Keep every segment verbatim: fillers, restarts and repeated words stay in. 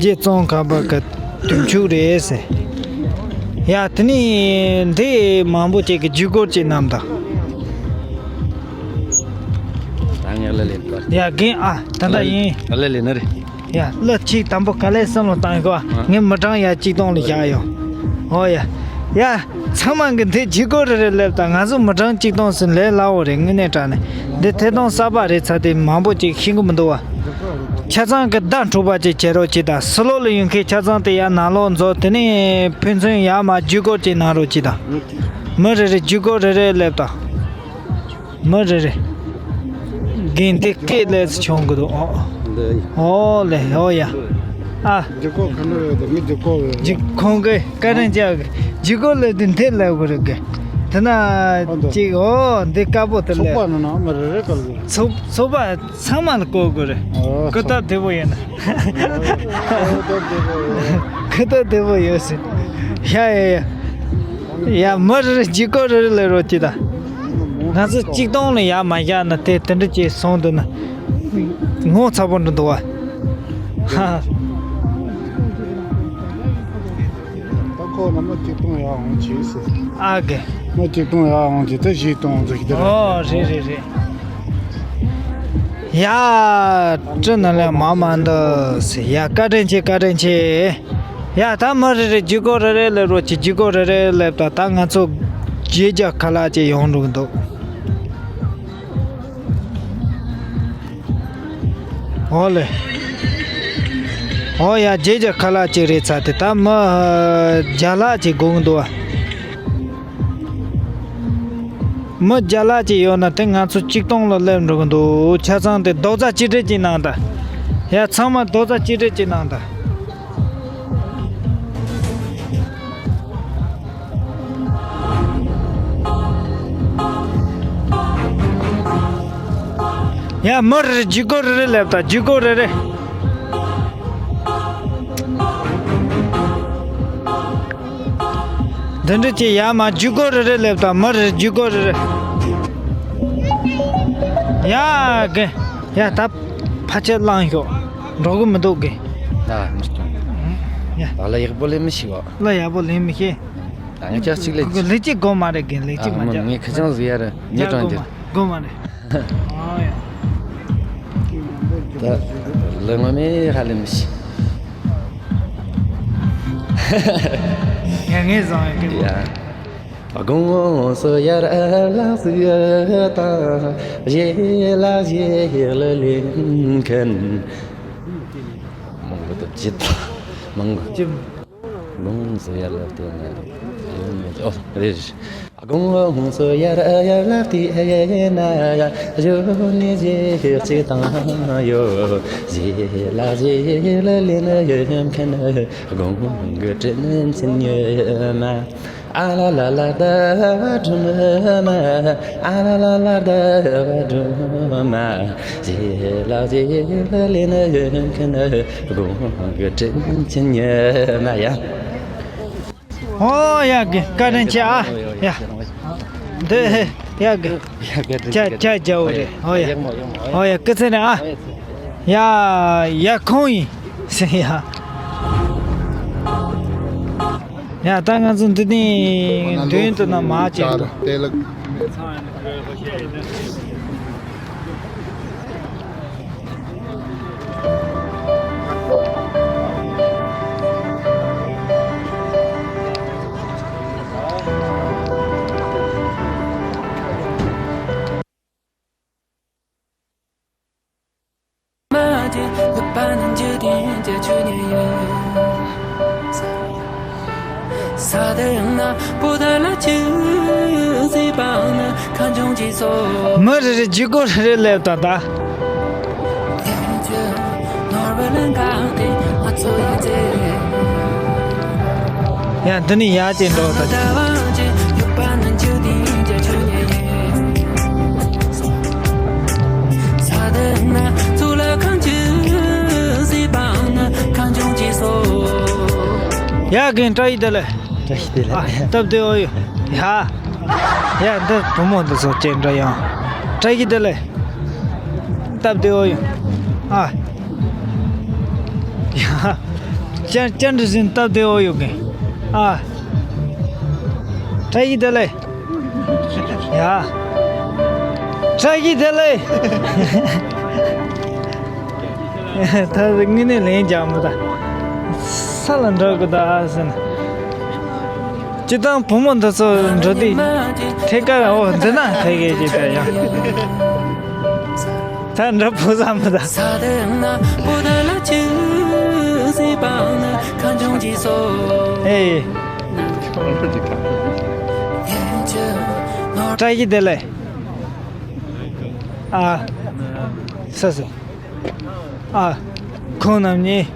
རྗེ་ཙོང་ཁ་པ་གི་དུས་མཆོད་རེད་ཟེར། ཡ་དེ་ནས་འདི་མང་པོ་ཅིག་གི་བརྒྱུད་སྐོར་ཅིག་གནང་དང་། ད་ངས་ལ་ལས་པར། ཡ་རྒན་ཨ་ད་ལྟ་ཡིན། ལ་ལས་ལས་ན་རེད། ཡ་ལ་ཅིག་དང་པོ་ག་ལེ་བསམ་བློ་བཏང་གོ། ངས་མི་གྲངས་ཡ་གཅིག་སྟོང་ལ་བཞག་ཡོད། ཨོ་ཡ། ཡ། ཚང་མ་གི་འདི་བརྒྱུད་སྐོར་རེ་རེ་ལབ་དང་ང་ཚོ་མི་གྲངས་གཅིག་སྟོང་ཟིན་ལས་སླ་བོ་རེད། དངོས་གནས་དྲང་གནས་འདི་ཐད་གཏོང་གསར་པ་རེད་ཚ་དེ་མང་པོ་ཅིག་ཤེས་གི་མི་འདུག་བ། ཆ་ཚང་གི་བརྡ་འཕྲོད་པ་ཅིག་བྱེད་རོགས་གྱིས་དང་། ཕྱི་ལོགས་ལ་ཡོད་མཁན་ཆ་ཚང་དེ་ཡར་ནང་ལོགས་འཛུལ། དེ་ནས་ཕན་ཚུན་ཡར་མར་བརྒྱུད་སྐོར་ཅིག་གནང་རོགས་གྱིས་དང་། མི་རེ་རེ་བརྒྱུད་སྐོར་རེ་རེ་ལབ་དང་། མི་རེ་རེ། རྒན་དེ་སྐད་ལས་སུ་བྱུང་གི་འདུག་ཨོ། འདི། ཨོ་ལེ་ཨོ་ཡ། ཨ། རྒྱུ་སྐོར་ག་འདྲ་ཡོད་དམ་མི་རྒྱུ་སྐོར་ཡོད། རྒྱུ་ཁོང་གི་བཀའ་དྲིན་ཆེ་གི། རྒྱུ་སྐོར་ལས་དེ་འདི་ལས་དགོས་རེད་གི། དེ་ན་ཨ་འདི། ཅིག་ཨོ་འདི་དཀར་པོ་དེ་ལས། ཚོགས་པ་ནང་ན་མི་རེ་རེ་ག་ལ་དགོས། ཚོགས་ཚོགས་པ་ཚང་མ་ལ་བསྐོར་དགོས་རེད། ཨོ། ཀུ་ཏ་བདེ་པོ་ཡོད་ན། ཀུ་ཏ་བདེ་པོ་ཡོད། ཀུ་ཏ་བདེ་པོ་ཡོད་ཟེར། ཡ་ཡ་ཡ། ཡ་མི་རེ་རེ་རྒྱུ་སྐོར་རེ་རེ་ལས་རོགས་གྱིས་དང་། ང་ཚོ་གཅིག་སྟོང་ལ་ཡར་མ་བཞག་ན་དེ་དེ་འདྲ་ཅིག་སོང་འདུག་ན། ངོ་ཚ་པོ་འདྲ་འདུག་བ། ཧ། ད་ཁོ་ན་མི་གཅིག་སྟོང་ཡར་འོང་གྱིས་ཟེར། ཨ་གི། མི་གཅིག་སྟོང་ཡར་འོང་གྱིས་ད་བཞི་སྟོང་ཟེར་གྱི་དེ་རེད། ཨོ་རེད་རེད་རེད། ཡ། སྤྲིན་ནང་ལས་མ་མ་འདུག་ཟེར། ཡ་བཀའ་དྲིན་ཆེ་བཀའ་དྲིན་ཆེ། ཡ་ད་མི་རེ་རེ་རྒྱུ་སྐོར་རེ་རེ་ལས་རོགས་གྱིས། རྒྱུ་སྐོར་རེ་རེ་ལས་ད་ད་ང་ཚོ་བརྒྱད་བརྒྱ་ཁ་ལག་ཅིག་ཡོང་འགྲོ་གི་འདུག་ཨོ་ལེ། ཨོ་ཡ་བརྒྱད་བརྒྱ་ཁ་ལག་ཅིག་རེད་ཚ་དེ་ད་མི་བརྒྱ་ལྷག་ཅིག་དགོས་གི་འདུག་བ། མི་བརྒྱ་ལྷག་ཅིག་ཡོད་ན་དེ་ང་ཚོ་གཅིག་སྟོང་ལ་སླེབས་འགྲོ་གི་འདུག་ཆ་ཚང་དེ་རྡོག་རྩ་གཅིག་སྒྲིལ་གྱིས་གནང་དང་། ཡ་ཚང་མ་རྡོག་རྩ་གཅིག་སྒྲིལ་གྱིས་གནང་དང་། ཡ་མི་རེ་རེ་རྒྱུ་སྐོར་རེ་རེ་ལབ་དང་། རྒྱུ་སྐོར་རེ་རེ། འདི་འདྲ་ཅིག་ཡ་མ་རྒྱུ་སྐོར་རེ་རེ་ལབ་དང་། མི་རེ་རེ་རྒྱུ་སྐོར་རེ་རེ། ཡ་གི། ཡ་ད་ཕ་ཆད་བླངས་ཤོག་འགྲོ་གི་མི་འདུག་གི། ད་མི་སྐྱོན། ཡ། ད་ལ་ཡག་པོ་ལས་མི་ཤེས་བ། ལ་ཡག་པོ་ལས་མི་ཤེས། ད་ངས་ཅག་གཅིག་ལས། ལས་གཅིག་དགོས་མ་རེད་གི། ལས་གཅིག་མ་རྒྱག་ངས་ཁ་ཅང་ཟིག་ཡ་ར་ངས་ཡ་དྲང་དགོས་མ་རྒྱུ། དགོས་མ་རེད། ཨོ་ཡ། ད་ལས་ངོ་མས་ཧ་ལས་མི་ཤེས། ངས་ངས་བཟང་ཡ་གི། ཡ། དགོང་མོ་སོ་ཡར་ལག་སུ་དང་། གཞས་ལ་གཞས་ལ་ལེན་མཁན། མང་པོ་དང་ཇི་ལྟ་མང་པོ། ཅི། དགོང་མོ་སོ་ཡར་ལ་བལྟས་ན་ཡོད་མེད། ཨོ་རེད་རེད། དགོང་མོ་སོ་ཡར་ཡར་ལ་བལྟས་ན་གཞོན་ནུ་གཞས་གཅིག་དང་ཡོད། གཞས་ལ་གཞས་ལ་ལེན་མཁན་དགོང་གི་དྲིན་ཆེན་ཡོད་མ། ཨ་ལ་ལ་ལ་ཟླ་བ་སྒྲོལ་མ། ཨ་ལ་ལ་ལ་ཟླ་བ་སྒྲོལ་མ། གཞས་ལ་གཞས་ལ་ལེན་མཁན་དགོང་གི་དྲིན་ཆེན་ཡོད་མ་ཡ། ཨོ་ཡ་གི། བཀའ་དྲིན་ཆེ་ཨ། ཡ། འདི་ཡ་གི། ཡ་གི། ཅ་ཅ་ཅ་འོ་རེད། ཨོ་ཡ། ཨོ་ཡ་སྐུ་ཚེ་རིང་ཨ། ཡ་ཡ་ཁོང་ཡིན་ཟེར་ཡ། ཡ་ད་ང་ཚོ་འདི་ནས་མདུན་དུ་ན་མ་བྱེད་དོ། མི་རེ་རེ་རྒྱུ་སྒོ་རེ་རེ་སླེབས་དང་ད། ཡ་འདི་ནི་ཡ་ཅེ་འགྲོ་ད། ཡ་རྒན་བཀྲ་ཤིས་བདེ་ལེགས། བཀྲ་ཤིས་བདེ་ལེགས། ཨ་སྟབས་བདེ་འོ་ཡོ། ཡ། ཡ་འདི་བུ་མོ་འདི་ཚོ་ཅེ་འདྲ་ཡང་། བཀྲ་ཤིས་བདེ་ལེགས། སྟབས་བདེ་འོ་ཡོ། ཨ། ཡ། བསྐྱར་བསྐྱར་འདྲི་ཟིན་སྟབས་བདེ་བོ་ཡོད་གི། ཨ། བཀྲ་ཤིས་བདེ་ལེགས། ཡ། བཀྲ་ཤིས་བདེ་ལེགས། ད་དངོས་གནས་ལན་རྒྱག་མི་ད། ས་ལ་འགྲོ་དགོས་ད་ཟེར་ན། སྤྱིར་བཏང་བུ་མོ་འདི་ཚོ་འགྲོ་དུས་ཐད་ཀར་འོ་འདི་ན་ཐད་ཀའི་ཅིག་ད་ཡང་། ད་འདྲ་བུ་ཟ་མི་ད། ཨེ། བཀྲ་ཤིས་བདེ་ལེགས། ཨ། ས་ས། ཨ། ཁོང་རྣམ་གཉིས།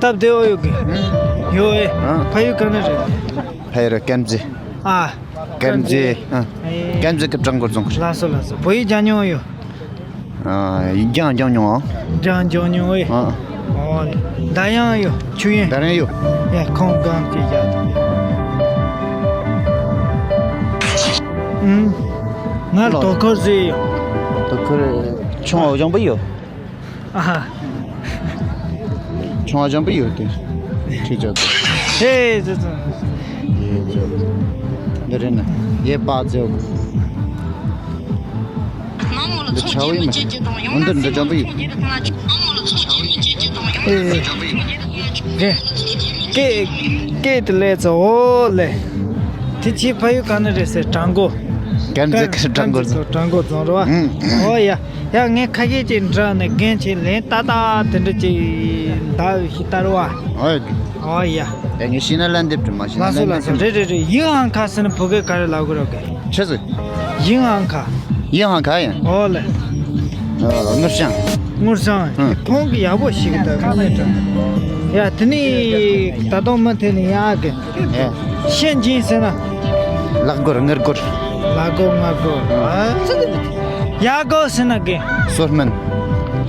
སྟབས་བདེ་བོ་ཡོད་གི། ཡོད་ཨེ། ཨ། ཕ་ཡུལ་ག་ནས་རེད། ཕ་ཡུལ་དཀར་མཛེས། ཨ། དཀར་མཛེས། ཨ། ཨེ། དཀར་མཛེས་ཀྱི་བྲག་འགོ་རྫོང་གི། ལགས་སོ་ལགས་སོ། བོད་ཡིག་སྦྱང་མྱོང་ཡོད། ཨ། སྦྱང་སྦྱང་མྱོང་ཨ། སྦྱང་སྦྱང་མྱོང་ཨེ། ཨ། ཨོ། ད་ཡང་ཡོད་ཆུ་ཡན། ད་རན་ཡོད། ཡ་ཁོང་གང་ཅི་བྱ། ཨུམ། ང་ལོ། དོ་ཁུར་ཟེར་ཡོད། དོ་ཁུར་ཆུང་བ་སྦྱང་པོ་ཡོད། ཨ་ཧ། ཆུང་བ་སྦྱང་པོ་ཡོད་དེ། ཁྱེད་ཅག་དེ། ཧེ་ཙི་ཙི། ཡེ་ཙི། འདི་རེད་ན། ཡེ་པ་ཙེ། འདི་ཆ་བོ་ཡིན་མ། འོན་ཏེ་འདི་སྦྱང་པོ་ཡོད། ཨེ། རེད། སྐད་སྐད་དེ་ལས་ཙི་འོ་ལས། དེ་ཕྱི་ཕ་ཡུལ་ག་ནས་རེད་ཟེར་བྲག་འགོ། དཀར་མཛེས་ཀྱི་བྲག་འགོ་རྫོང་། བྲག་འགོ་རྫོང་རེད་བ། ཨུམ། འོ་ཡ། ཡ་ངས་ཁ་ཤས་ཅིག་འདྲི་ནས་རྒན་ཆེ་ལན་ཏག་ཏག་དེ་འདྲ་ཅིག་འདའ་ཞིག་ལྟ་རོགས་ཨ། ཨོ། ཨོ་ཡ། ད་ངས་ཤེས་ན་ལན་འདེབས་དྲི་མ་ཤེས་ན་ལན་ལགས་སོ་ལགས་སོ། འདེབས་དྲི། རེད་རེད་རེད། ཡིང་ཨང་ཁ་ཟེར་ན་བོད་སྐད་ག་རེ་ལབ་དགོས་རོགས་གི། ཆི་ཟིག་ཡིང་ཨང་ཁ། ཡིང་ཨང་ཁ་ཡིན། ཨོ་ལེ། ཨ། དངུལ་ཤང་། དངུལ་ཤང་། ཧུང་། ཁོང་གི་ཡག་པོ་ཞིག་ད་ཁ་ནས་དྲན། ཡ་དེ་ནི་ད་དུང་མུ་མཐུད་ནས་ཡག་གི། ཨེ། ཤན་ཅིང་ཟེར་ན། ལག་སྒོར་དངུལ་སྒོར། ལག་སྒོར་དངུལ་སྒོར། ཨ། ཡ་གོ་ཟེར་ན་གི། སོར་སྨན།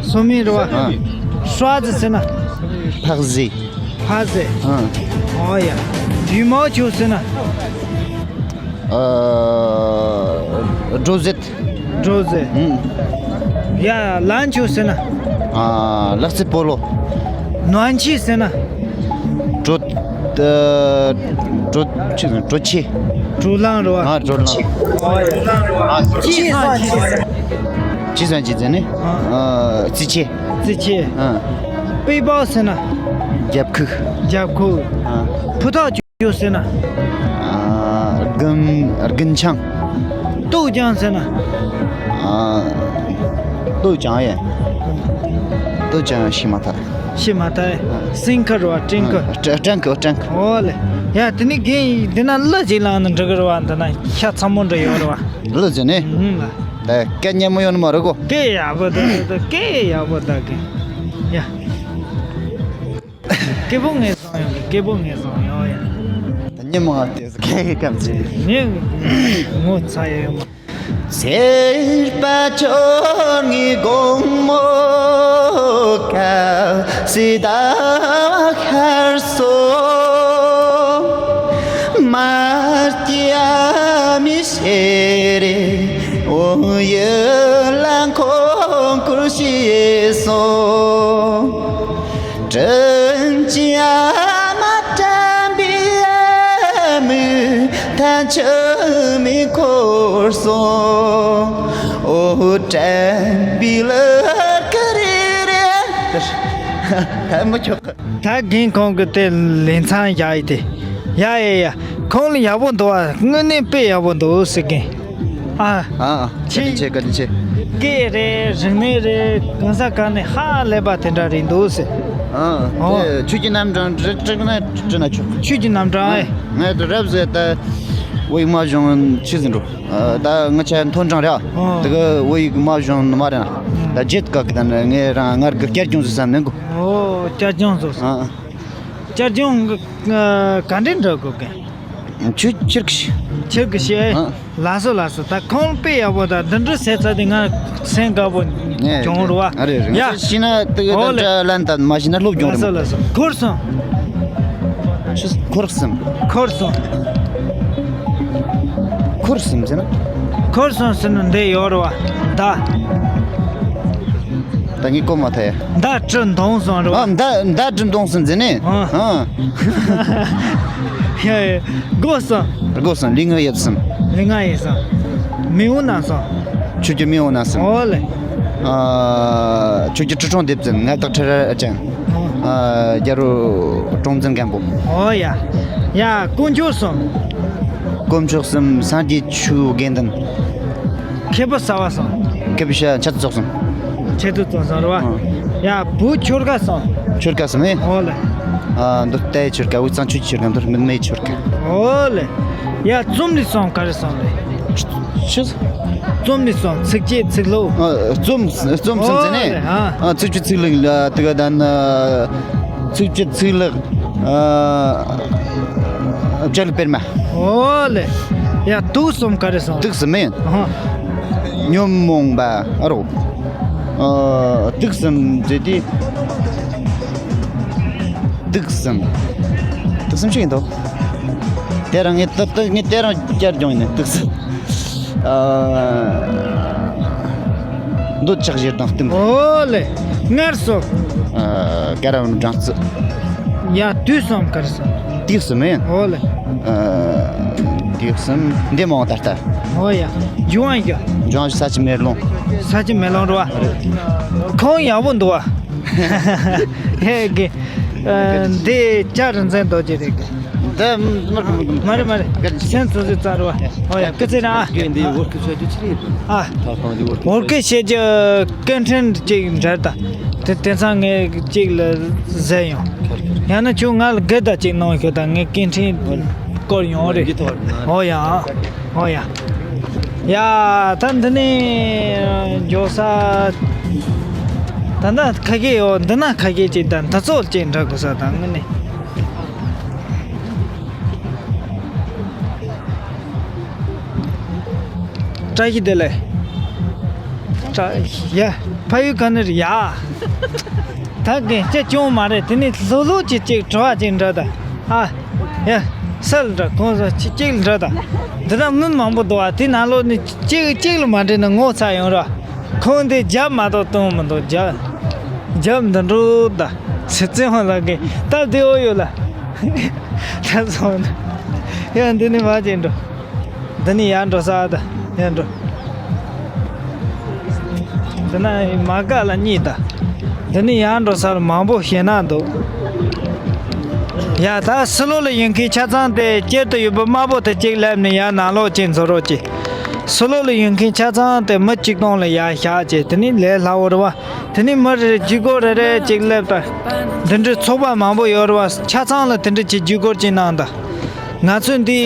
སོར་སྨན་རེད་བ། ཨ། ཧྲ་ཟི་ཟེར་ན། ཕག་ཟི། ཕག་ཟི། ཨ། ཨོ་ཡ། ཡུ་མའོ་ཆུ་ཟེར་ན། ཨ། སྒྲོ་ཟེ། སྒྲོ་ཟེ། ཨུམ། ཡ་ལན་ཆུ་ཟེར་ན། ཨ། ལག་རྩེད་སྤོ་ལོ། ནོན་ཆི་ཟེར་ན། གྲོ། ཨ། གྲོ། ཆི་ཟེར། གྲོ་ཆི། གྲོ་ལང་རེད་བ། ཨ། གྲོ་ལང་། ཨ། ཅི་སང་ཅི་སང་། ཅི་སང་ཅི་ཟེར་ནི། ཨ། ཨ། རྩི་ཆེ། རྩི་ཆེ། ཨ། པེ་པའོ་ཟེར་ན། རྒྱབ་ཁུག་རྒྱབ་ཁུག་ཨ། ཕུ་ཐག་ཆོད་ཟེར་ན། ཨ། རྒུན་རྒུན་ཆང་། ཏོག་ཅང་ཟེར་ན། ཨ། ཏོག་ཅང་ཡེ། ཏོག་ཅང་ཤི་མ་ཐག་ཤི་མ་ཐག་ཨ། སིང་ཁར་བ་ཀྲིང་ཁར། ཨ། ཀྲ་ཀྲང་ཁར་ཀྲང་ཁར། ཨོ་ལེ། ཡ་དེ་ནི་རྒན་ཡིན་འདི་ན་གླུ་ཅིག་བླངས་ནས་འགྲིག་གི་རེད་བ། འདི་ན་ཤ་ཚ་མོ་འདྲ་ཡོད་རེད་བ། གླུ་ཟེར་ནི། ཨུམ་ལ། ད་སྐད་སྙན་མོ་ཡོད་ནི་མ་རེད་གོ། སྐད་ཡག་པོ་ད་ད་ད་སྐད་ཡག་པོ་ད་གི། ཡ། སྐད་པོ་ངས་བཟང་ཡོང་གི། སྐད་པོ་ངས་བཟང་ཡོང་ཡ། ད་སྙན་མོ་ང་དེ་སྐད་ཀྱི་སྐབས་ཅིག་ངས་ངོ་ཚ་ཡ་ཡོང་། སེར་པ་ཆོ་ངའི་དགོང་མོ་ཀ་སི་ད་བ་ཤར་སོང་། མ་སྐྱ་མི་ཤེས་རེ་འོ་ཡོད་ལ་ཁོང་ཁུར་ཤེས་སོང་། དྲིན་ཅན་མ་དྲན་པའི་མི་ཐན་ཆུ་མི་འཁོར་སོང་། འོ་དྲན་པའི་ལ་ཀ་རེ་རེ། ད་མི་ཆོག་ད་རྒན་ཁོང་གི་དེ་ལེ་ཚན་བཞག་ཡི་དེ། ཡ་ཡ་ཡ། ཁོང་ལ་ཡག་པོ་འདུག་ཨ། དངོས་གནས་དཔེ་ཡག་པོ་འདུག་ཟེར་གི། ཨ། ཨ། ཨ། བཀའ་དྲིན་ཆེ། བཀའ་དྲིན་ཆེ། སྐད་རེད། རིག་གནས་རེད། གང་ས་གང་ནས་ཧ་ལས་པ་དེ་འདྲ་རེད་འདུག་ཟེར། ཨ། ཨོ། དེ་ཆོས་ཀྱི་རྣམ་གྲངས་འབྲི་འབྲི་ན་འབྲི་ན་ཆོག་ཆོས་ཀྱི་རྣམ་གྲངས་ཨེ། ངས་དེ་རབ་ཟེར་ད། བོད་ཡིག་མ་སྦྱོང་ཆི་ཟིན་འགྲོ། ཨ། ད་ང་ཆ་མཐོ་འབྲིང་རེད་ཨ། ཨོ། དེ་ག་བོད་ཡིག་མ་སྦྱོང་ནི་མ་རེད་ན། ད་རྗེད་དཀའ་གི། ད་ནི་ངས་རང་ངར་གི་བསྐྱར་སྦྱོང་ཟེར་བསམ་ནས་གོ། ཨོ། བསྐྱར་སྦྱོང་ཟེར། ཨ། བསྐྱར་སྦྱོང་གི་ག་འདྲས་འདྲ་དགོས་གི། ཆུ་ཁྱེར་གི་ཤི། ཁྱེར་གི་ཤི་ཨེ། ཨ། ལགས་སོ་ལགས་སོ། ད་ཁོང་དཔེ་ཡག་པོ། ད་འདི་འདྲ་ཟེར་ཚར་དུས་ང་སེམས་དགའ་པོ་ནས་བྱུང་རེད་བ། ཨ་རེད་རེད། ཡ། ཤེས་ན་དེ་ག་ཨོ་ད་ལེ། ལན་ད་མ་ཤེས་ན་སློབ་སྦྱོང་རེད། ལགས་སོ་ལགས་སོ། འཁོར་སོང་། ཆུ་འཁོར་སོང་། འཁོར་སོང་། འཁོར་སོང་ཟེར་ན། འཁོར་སོང་ཟེར་ན་འདི་ཡོད་རེད་བ། ད། ད་ངས་གོ་མ་ཐལ་ཡ། མདའ་གྲི་མདུང་གསུམ་རེད་བ། ཨ། མདའ་མདའ་གྲི་མདུང་གསུམ་ཟེར་ནས། ཨ། ཨ། ཡ་ཡ། སྒོ་གསུམ། སྒོ་གསུམ། ལུས་ངག་ཡིད་གསུམ། ལུས་ངག་ཡིད་གསུམ། མི་དབང་རྣམ་གསུམ། ཆོས་ཀྱི་མི་དབང་རྣམ་གསུམ། ཨོ་ལེ། ཨ། ཆོས་ཀྱི་ཁྲི་སྲོང་ལྡེ་བཙན། མངའ་བདག་ཁྲི་རལ་ཅན། ཨ། རྒྱལ་པོ་སྲོང་བཙན་སྒམ་པོ། ཨོ་ཡ། ཡ། དཀོན་མཆོག་གསུམ། དཀོན་མཆོག་གསུམ། སངས་རྒྱས་ཆོས་དགེ་འདུན། མཁས་པ་གསར་བ་གསུམ། མཁས་པ་ཤ་ཆ་ཚོགས་གསུམ། ཆེད་དུ་བཙོང་བཟོ་རེད་བ། ཨ། ཡ། བུ་ཆོལ་ཁ་གསུམ། ཆོལ་ཁ་གསུམ་ཨེ། ཨོ་ལེ། ཨ། མདོ་སྟོད་ཆོལ་ཁ། དབུས་གཙང་ཆོས་ཀྱི་ཆོལ་ཁ། མདོ་སྨད་མའི་ཆོལ་ཁ། ཨོ་ལེ། ཡ། རྩོམ་རིག་གསུམ་ག་རེ་གསུམ་རེད། ཆི། རྩོམ་རིག་གསུམ། ཚིགས་བཅད་ཚིག་ལྷུག། ཨ། རྩོམ་རྩོམ་གསུམ་ཟེར་ནས། ཨོ་ལེ། ཨ། ཨ། ཚིགས་བཅད་ཚིག་ལྷུག་ལ་དེ་ག་ད་ན། ཚིགས་བཅད་ཚིག་ལྷུག། ཨ། བྱ་རྒོད་པད་མ། ཨོ་ལེ། ཡ། དུག་གསུམ་ག་རེ་གསུམ། དུག་གསུམ་མིན། ཨ། ཉོན་མོངས་པ་ཨ་རོ། ཨ། དུག་གསུམ་ཟེར་དུས། དུག་གསུམ། དུག་གསུམ་ཞིག་ཡིན་དོ། དེ་རང་ངས་ད་ད་ངས་དེ་རང་བསྐྱར་སྦྱོང་ཡིན་ནས། དུག་གསུམ། ཨ། འདོད་ཆགས་ཞེ་སྡང་གཏི་མུག། ཨོ་ལེ། མངར་གསུམ། ཨ། དགའ་རབ་སྦྲང་རྩི། ཡ། དུག་གསུམ་ག་རེ་གསུམ། དུག་གསུམ་མིན། ཨོ་ལེ། ཨ། དུག་གསུམ། འདི་མང་ད་ལྟ། ཨོ་ཡ། འབྱུང་བ་ཡོད། འབྱུང་བ་ས་ཆུ་མེ་རླུང་། ས་ཆུ་མེ་རླུང་རེད་བ། ཁོང་ཡག་པོ་འདུག་བ། ཧེ་གི། ཨ། འདི་ལྕགས་རི་འཛིན་རྡོ་རྗེ་རེད་གི། འདི་མ་རེད་མ་རེད། སེམས་ཚོ་ཚོད་ཙག་རེད་བ། ཨོ་ཡ། སྐུ་ཚེ་རིང་ཨ། འདི་བོར་སྐུ་ཆོས་རྒྱུ་ཆི་རེད། ཨ། ད་གང་འདི་བོར་སྐུ། བོར་སྐུ་བྱེད་རྒྱུ་སྐུ་ཕྲེང་གཅིག་འདྲ་ད། དེ་དེང་སང་ངས་གཅིག་ལ་ཟེར་ཡོང་། ཡང་ན་ཁྱོད་ང་ལ་དགའ་ད་གཅིག་གནང་ཤོག་ད། ངས་སྐུ་ཕྲེང་སྐོར་ཡོང་རེད། འདི་ཐོག་ཨོ་ཡ། ཨོ་ཡ། ཡ། ད་འདི་ནས་འགྱོ་ས། ད་ལྟ་ཁ་སྐད་ཡོད། འདི་ན་ཁ་སྐད་ཅིག་ད་འདི་ཚོ་ཅིག་འདྲ་དགོས་ས་ད་དངོས་གནས། བཀྲ་ཤིས་བདེ་ལེགས། བཀྲ། ཡ། ཕ་ཡུལ་ག་ནས་རེད་ཡ། ད་གན་ཅི་ཅུང་མ་རེད། དེ་ནས་ལྷོད་ལྷོད་ཅིག་ཅིག་དྲི་བ་ཅིག་འདྲི་ད། ཨ། ཡ། སལ་འདྲ་ཁོང་ཚོ་ཅིག་ཅིག་འདྲི་ད། འདི་ན་མི་མང་པོ་འདུག་བ། དེ་ནང་ལོགས་ནས་གཅིག་གཅིག་ལ་མ་འདྲི་ན་ངོ་ཚ་ཡོང་ར། ཁོང་དེ་རྒྱབ་མ་གཏོགས་གཏོང་མི་འདུག་རྒྱབ། རྒྱབ་འདི་འགྲོ་ད། ཚེ་བཙན་ཧོན་ལ་གི་སྟབས་བདེ་བོ་ཡོད་ལ། ད་སོང་ན། ཡ། འདི་ནས་མ་ཅིག་འགྲོ། འདི་ནས་ཡར་འགྲོ་ས་ད། ཡར་འགྲོ། འདི་ན་མ་དགའ་ལ་གཉིས་ད། འདི་ནས་ཡར་འགྲོ་སར་མང་པོ་ཞེ་ན་འདུག་ཡ། ད་ཕྱི་ལོགས་ལ་ཡོད་མཁན་ཆ་ཚང་དེ་དཀྱིལ་དུ་ཡོད་པ་དམར་པོ་དེ་གཅིག་སླེབས་ནས་ཡར་ནང་ལོགས་ཅིག་འཛུལ་རོགས་གྱིས། ཕྱི་ལོགས་ལ་ཡོད་མཁན་ཆ་ཚང་དེ་མི་གཅིག་སྟོང་ལ་ཡར་བཞག་བྱས། དེ་ནས་ལས་སླ་བོ་རེད་བ། དེ་ནས་མི་རེ་རེ་བརྒྱུད་སྐོར་རེ་རེ་གཅིག་སླེབས་ད། འདི་འདྲའི་ཚོགས་པ་མང་པོ་ཡོད་རེད་བ། ཆ་ཚང་ལ་དེ་འདྲ་གྱི་བརྒྱུད་སྐོར་གཅིག་གནང་ད། ང་ཚོས་འདི་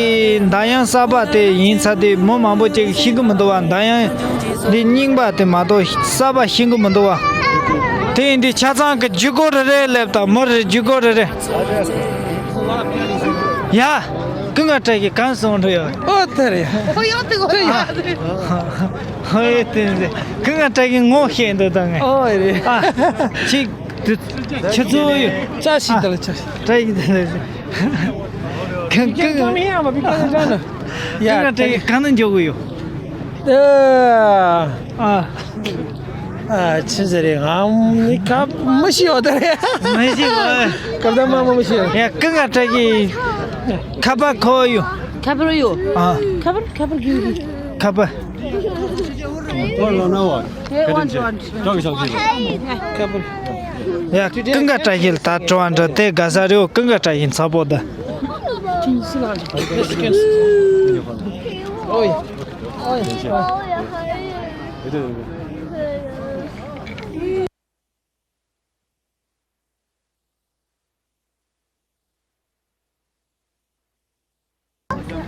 མདའ་ཡང་གསར་པ་དེ་ཡིན་ཚ་དེ་མི་མང་པོ་ཅིག་ཤེས་ཀྱི་མི་འདུག་བ། མདའ་ཡང་འདི་རྙིང་པ་དེ་མ་གཏོགས་གསར་པ་ཤེས་ཀྱི་མི་འདུག་བ། དེ་ཡིན་དུས་ཆ་ཚང་གི་བརྒྱུད་སྐོར་རེ་རེ་སླེབས་དང་། མི་རེ་བརྒྱུད་སྐོར་རེ་རེ། ཡ། ཀུན་དགའ་བཀྲ་ཤིས་གང་སོང་འགྲོ་ཡོད། ཨོ་དེ་རེད། ཨོ་ཡོད་དེ་ཨོ་ཡོད། ཨོ་ཡོད་དེ་རེད། ཀུན་དགའ་བཀྲ་ཤིས་ངོ་ཤེས་འདུག་ད་ངས། ཨོ་རེད། ཨ། ཅིག་དེ་ཆུ་ཚོད་ཡོད། ཅ་ཞིག་དང་ཅ་ཞིག་བཀྲ་ཤིས་བདེ་ལེགས། ཁང་ཁང་ཁང་མི་ཡང་མ་བི་ཀ་ནས་ཀྱང་ན། ཡ། ཁང་ཁང་ག་ནས་འཇོག་གི་ཡོད། ཨ། ཨ། ཨ། ཆི་ཟེར་རེད། ང་མི་ཁ་མི་ཤི་ཡོད་ད་རེད། མི་ཤི་ཡོད། ཁ་བརྡ་མ་མ་མི་ཤི་ཡོད། ཡ། ཀུན་དགའ་བཀྲ་ཤིས་ཁ་པར་ཁོ་ཡོད། ཁ་པར་ཡོད། ཨ། ཁ་པར་ཁ་པར་གི་ཡོད། ཁ་པར། ཡ། ཀུན་དགའ་བཀྲ་ཤིས་ལ་ད་དྲི་བ་འདྲི་དེ་དགའ་ས་རེད། ཀུན་དགའ་བཀྲ་ཤིས་ཚ་པོ་ད།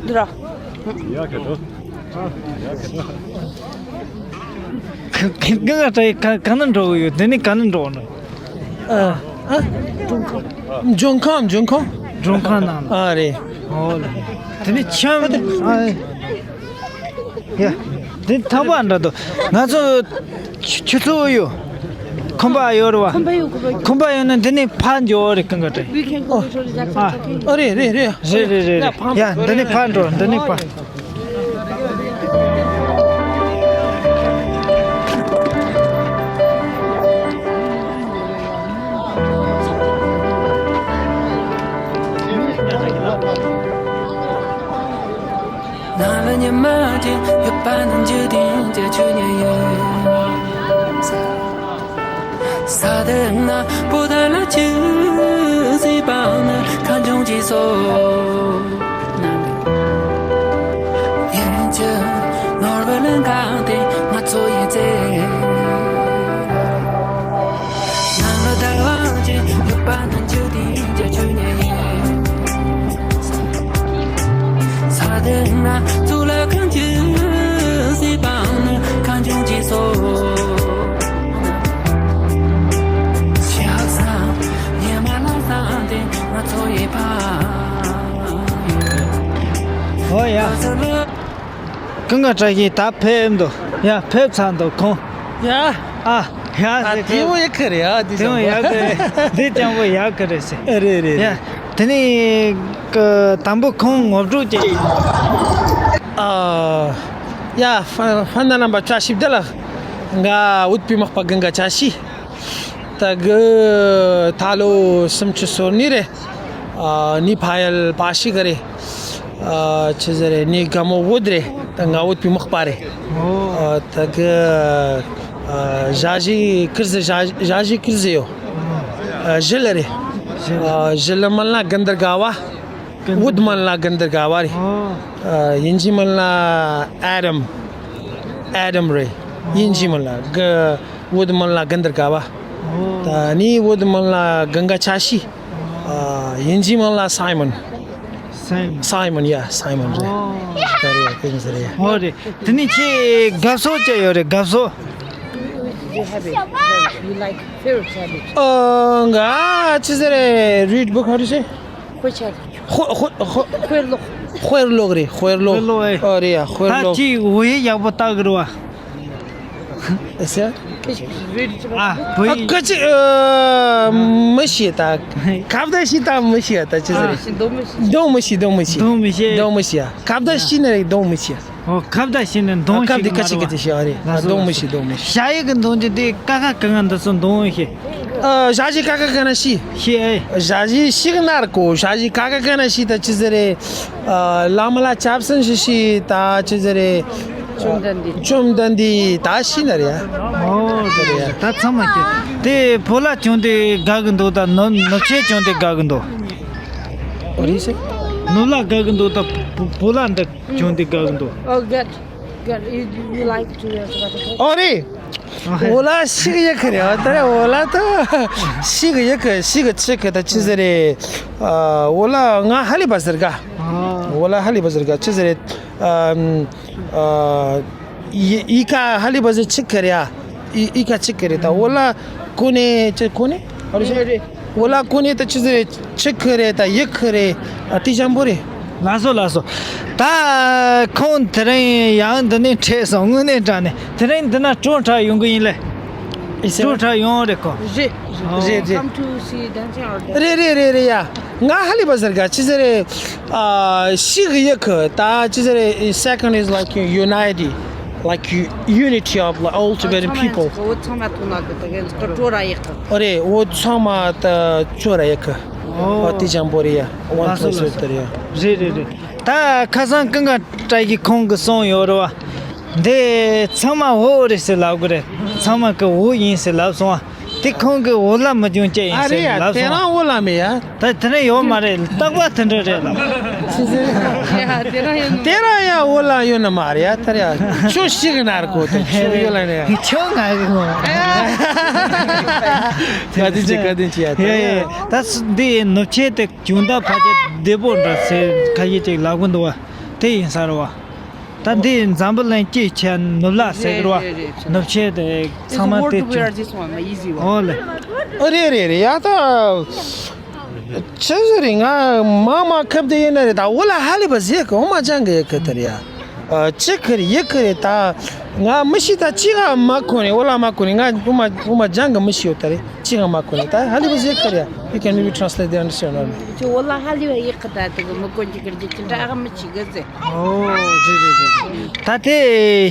འདི་ར། ཁ་ཁ་ཁ་ཁ་ག་ནས་འགྲོ་གི་ཡོད། འདི་ནས་ག་ནས་འགྲོ་གི་ནོ། ཨ། ཨ། མགྲོན་ཁང་། མགྲོན་ཁང་། མགྲོན་ཁང་ནང་ལ། ཨ་རེད། ཨོ་ལེ། དེ་ནས་ཆམ། ཨ། ཡ། འདི་ཐག་པ་འདྲ་འདུག་ང་ཚོ་ཆུ་ཆུ་ཚོད་ཡོད། ཁང་པ་ཡོད་རེད་བ། ཁང་པ་ཡོད། ཁང་པ་ཡོད་ན་འདི་ནས་ཕར་འགྱོ་རེད། ཀུན་དགའ་བཀྲ་ཤིས། ཨ། ཨ་རེད་རེད་རེད། རེད་རེད་རེད་རེད། ཡ། འདི་ནས་ཕར་འགྲོ། འདི་ནས་ཕར། མ་ཅན་ཡོད་པ་ནི་འཇིག་རྟེན་གྱི་ཆོས་ཉིད་ཡིན། ས་དེ་ན་པོ་ཏ་ལ་ཆུ་ཟིན་པ་ནི་ཁ་འབྱུང་གི་སོ། ཡིན་གྱི་ནོར་བུ་ལ་འགག་སྟེ་ང་ཚོ་ཡི་རྩེ། ནང་ལ་དར་བ་ཅན་ཡོད་པ་ནི་འཇིག་རྟེན་གྱི་ཆོས་ཉིད་ཡིན། ས་དེ་ན་གཙུག་ལག་ཁང་གི་སྲིད་པ་ནི་གང་བྱུང་ཅི་སོ། ཆགས་སང་ཉི་མ་ལ་སང་སྟེ་ང་ཚོ་ཡི་ཕ། ཨོ་ཡ། ཀུན་དགའ་བཀྲ་ཤིས་ད་ཕེབས་འདུག་ཡ་ཕེབས་ཚར་འདུག་ཁོང་། ཡ། ཨ། ཡ་ཨ་ཟེར་དེ་བོ་ཡག་གི་རེད་ཨ་དེ་དེ་བོ་ཡག་གི་རེད། འདི་ཀྱང་བོ་ཡག་གི་རེད་ཟེར། རེད་རེད་ཡ། རེད། དེ་ནས་ཀ་དང་པོ་ཁོང་ངོ་སྤྲོད་ཀྱི། ཨ། ཡ་ཧྥ་ཧྥ་ན་རྣམ་པ་བཀྲ་ཤིས་བདེ་ལེགས། ང་བོད་པའི་མག་པ་ཀུན་དགའ་བཀྲ་ཤིས། ད་གི་ད་ལོ་སུམ་ཅུ་སོ་གཉིས་རེད། ཨ་ནི་ཕ་ཡུལ་པ་ཤི་གི་རེད། ཨ་ཆི་ཟེར་རེད་ནི་དགའ་མོ་བོད་རེད། ད་ང་བོད་པའི་མག་པ་རེད། ཨོ། ཨ་ད་གི་ཨ་ཞ་ཞི་ཀིར་ཟི་ཞ་ཞ་ཞི་ཀིར་ཟི་ཡོད། ཨ་ཞི་ལི་རེད། ཞི་ལི། ཨ་ཞི་ལི་མིང་ལ་དགུན་དར་དགའ་བ། ཀུན། བོད་མིང་ལ་དགུན་དར་དགའ་བ་རེད། ཨོ། ཨ་དབྱིན་ཇི་མིང་ལ་ཨེ་དམ། ཨེ་དམ་རེད། དབྱིན་ཇི་མིང་ལ་གི་བོད་མིང་ལ་དགུན་དར་དགའ་བ། ཨོ། ད་ནི་བོད་མིང་ལ་ཀུན་དགའ་བཀྲ་ཤིས། ཨ་དབྱིན་ཇི་མིང་ལ་སའི་མོན། སའི་མོན། སའི་མོན་ཡ་སའི་མོན་རེད། ཨོ། ད་རེད་ཡ་ཀུན་ཟེར་ཡ། ཨོ་རེད། དེ་ནི་ཁྱེད་དགའ་བསུ་ཅི་ཡོད་རེད་དགའ་བསུ། You have a, you like favorite subject? ཨོ་ང་ཆི་ཟེར་རེད། Read book, how to say? དཔེ་ཆ། དཔེ་དཔེ་དཔེ་དཔེ་ཀློག་དཔེ་ཀློག་རེད། དཔེ་ཀློག་དཔེ་ཀློག་ཨེ། ཨོ་རེད་ཡ་དཔེ་ད་ཀློག་ཅིག་འོ་ཡི་ཡག་པོ་ལྟ་གི་རེད་བ། ཨེ་ཟེར། ཨ་བོད་ཨ་ཡིག་ཀ་ཅི་ཨ་མི་ཤེས་ད། ཁ་བརྡ་ཤེས་ད་མི་ཤེས་ད་ཅི་ཟེར། གདོང་མི་ཤེས། གདོང་མི་ཤེས། གདོང་མི་ཤེས། གདོང་མི་ཤེས། ཁ་བརྡ་ཤེས་ན་རེད་གདོང་མི་ཤེས། ཨོ་ཁ་བརྡ་ཤེས་ན་གདོང་ཨ་ཁ་ཤེས་བརྡ་ཀ་ཅི་མ་ཀ་ཅི་རེད་བ། ཤེས་ཨ་རེད། ལགས་སོ་གདོང་མི་ལགས་སོ། ཤེས་གདོང་མི་ཤེས། ཞ་ཡི་གི་གདོང་ཅི་དེ་ཀ་ཁ་ག་ང་འདི་ཚོ་གདོང་ཤེས། ཨ་ཞ་ཞི་ཀ་ཁ་ག་ན་ཤེས། ཤེས་ཨེ། ཞ་ཞི་ཤིག་ན་ར་གོ་ཞ་ཞི་ཀ་ཁ་ག་ན་ཤེས་ད་ཅི་ཟེར་རེད། ཨ་བླ་མ་ལ་ཆབ་སྲིད་ཤི་ཤི་ད་ཅི་ཟེར་རེད། བཅོམ་ལྡན་འདས། བཅོམ་ལྡན་འདས་ད་ཤི་ན་རེད། ཨོ་དེ་རེད། ད་ཚང་མ་ཁྱེད་དེ་བོད་ལ་བྱུང་དེ་དགའ་གི་འདུག་ད་ནུབ་ནུབ་ཆས་བྱུང་དེ་དགའ་གི་འདུག་ཨོ་རེད་ཟེར། ནུབ་ལ་དགའ་གི་འདུག་ད་བོད་ལ་འདི་བྱུང་དེ་དགའ་གི་འདུག Oh, good. Good. You, you like to, uh, what is it? ཨོ་རེད། ཨོ་ཧེ། འོ་ལ་ཤི་གི་ཡོད་གི་རེད། ཨ་ད་རེད་འོ་ལ་ད་ཤི་གི་ཡོད་གི་ཤི་གི་ཆི་གི་ད་ཅི་ཟེར་རེད། ཨ་འོ་ལ་ང་ཧ་ལི་བ་ཟེར་ག་ཨ། འོ་ལ་ཧ་ལི་བ་ཟེར་ག་ཅི་ཟེར་རེད། ཨ་ཨ་ཡི་ཡི་ཀ་ཧ་ལི་བ་ཟེར་ཆི་གི་རེད། ཨ་ཡི་ཡི་ཀ་ཆི་གི་རེད། ད་འོ་ལ་ཀུ་ནེ་ཅི་ཀུ་ནེ་ཨ་རེད། འོ་ལ་ཀུ་ནེ་ད་ཅི་ཟེར་རེད། ཆི་ཁི་རེད་ད་ཡི་ཁི་རེད། ཨ་ཏི་ཅམ་པོ་རེད། ལགས་སོ་ལགས་སོ། ད་ཁོང་དེ་རིང་ཡང་འདི་ནས་འཕྲད་སོང་། དངོས་གནས་དྲང་གནས་དེ་རིང་འདི་ན་སྤྲོ་འཁྲབ་ཡོང་གི་ཡིན་ལེ། ཨེ་ཟེར། སྤྲོ་འཁྲབ་ཡོང་རེད་ཁོ། རེད། ཨོ། རེད་རེད། Come to see dancing or dance? རེད་རེད་རེད་རེད་ཡ། ང་ཧ་ལི་བ་ཟེར་ག་ཅི་ཟེར་རེད། ཨ་ཤི་གི་ཡི་ཁི་ད་ཅི་ཟེར་རེད། Second is like unity, like u- unity of like all Tibetan people. འོ་ཚང་མ་ཐོག་ན་གི་ད་གན་སྤྲོ་ར་ཡག་གི་ཨོ་རེད། འོ་ཚང་མ་ད་ཅོ་ར་ཡག་གི་ཨོ། ཨོ་ཏི་ཅམ་པོ་རེད་ཡ། One place དེ་རེད་ཡ། རེད་རེད་རེད། ད་ཁ་སང་ཀུན་དགའ་བཀྲ་ཤིས་ཁོང་གི་གསུངས་ཡོད་རེད་བ། འདི་ཚང་མ་བོད་རེད་ཟེར་ལབ་གི་རེད། ཚང་མ་གི་བོད་ཡིན་ཟེར་ལབ་སོང་བ། དེ་ཁོང་གི་བོད་ལ་མི་འཇོན་ཅེས་ཡིན་ཨ་རེད་ཟེར་ཡ། ལབ་དེ་སོང་བ། རང་བོད་ལ་མེད་ཡ། ད་དེ་རིང་ཡོད་མ་རེད། རྟག་པར་དེ་འདྲ་རེད་ལབ། ཡ་དེ་རང་ཡོད། དེ་རང་ཡ་བོད་ལ་ཡོད་ན་མ་རེད་ཡ། དེ་ར་ཡ་ཁྱོད་ཤི་གི་ན་ར་གོ་དེ་ཁྱོད་ཡོད་ལ་ནས་ཡ། ཁྱོད་ང་གི་ངོ་། བཀའ་དྲིན་ཆེ། བཀའ་དྲིན་ཆེ་ཡ། དེ་ཡ་ཡ། ད་འདི་ནུབ་ཆས་དེ་གྱོང་ད་ཕལ་ཆེར་བདེ་པོ་འདྲ་ཟེར་ཁ་ཤས་ཅིག་ལབ་གི་འདུག་བ། དེ་ཡིན་ས་རེད་བ། ད་འདི་འཛམ་བུ་གླིང་སྤྱིའི་ཆ་ནུབ་ལ་ཟེར་གི་རེད་བ། རེད་རེད་རེད། ནུབ་ཆས་དེ་ཚང་མ་དེ་It's a war to wear this one, easy one. ཨོ་ལེ། ཨ་རེད་རེད་རེད་ཡ། ད་ཆི་ཟེར་རེད། ང་མ་མ་ཁབ་དེ་ཡིན་ན་རེད། ད་འོ་ལ་ཧ་ལི་བ་ཟེར་གི་འོ་མ་ཅང་གི་ཡ་གི་དེ་རེད་ཡ། ཨ་ཅི་ཁི་རེད་ཡི་ཁི་རེད། ད་ང་མི་ཤེས། ད་ཅི་ག་མ་གོ་ནས་འོ་ལ་མ་གོ་ནས་ང་འོ་མ་འོ་མ་ཅང་གི་མི་ཤེས་ཡོད་ད་རེད། ཅི་ག་མ་གོ་ནས་ད་ཧ་ལི་བ་ཟེར་གི་རེད་ཡ། You can maybe translate, they understand or not. ཅི་འོ་ལ་ཧ་ལི་བ་ཡི་ཁི་ད་དེ་གི་མི་གོ་འཇིག་གི་རྒྱུ་ཅི་འདྲ་ཨ་མི་ཤེས་གི་ཟེར། ཨོ་རེད་རེད་རེད། ད་དེ་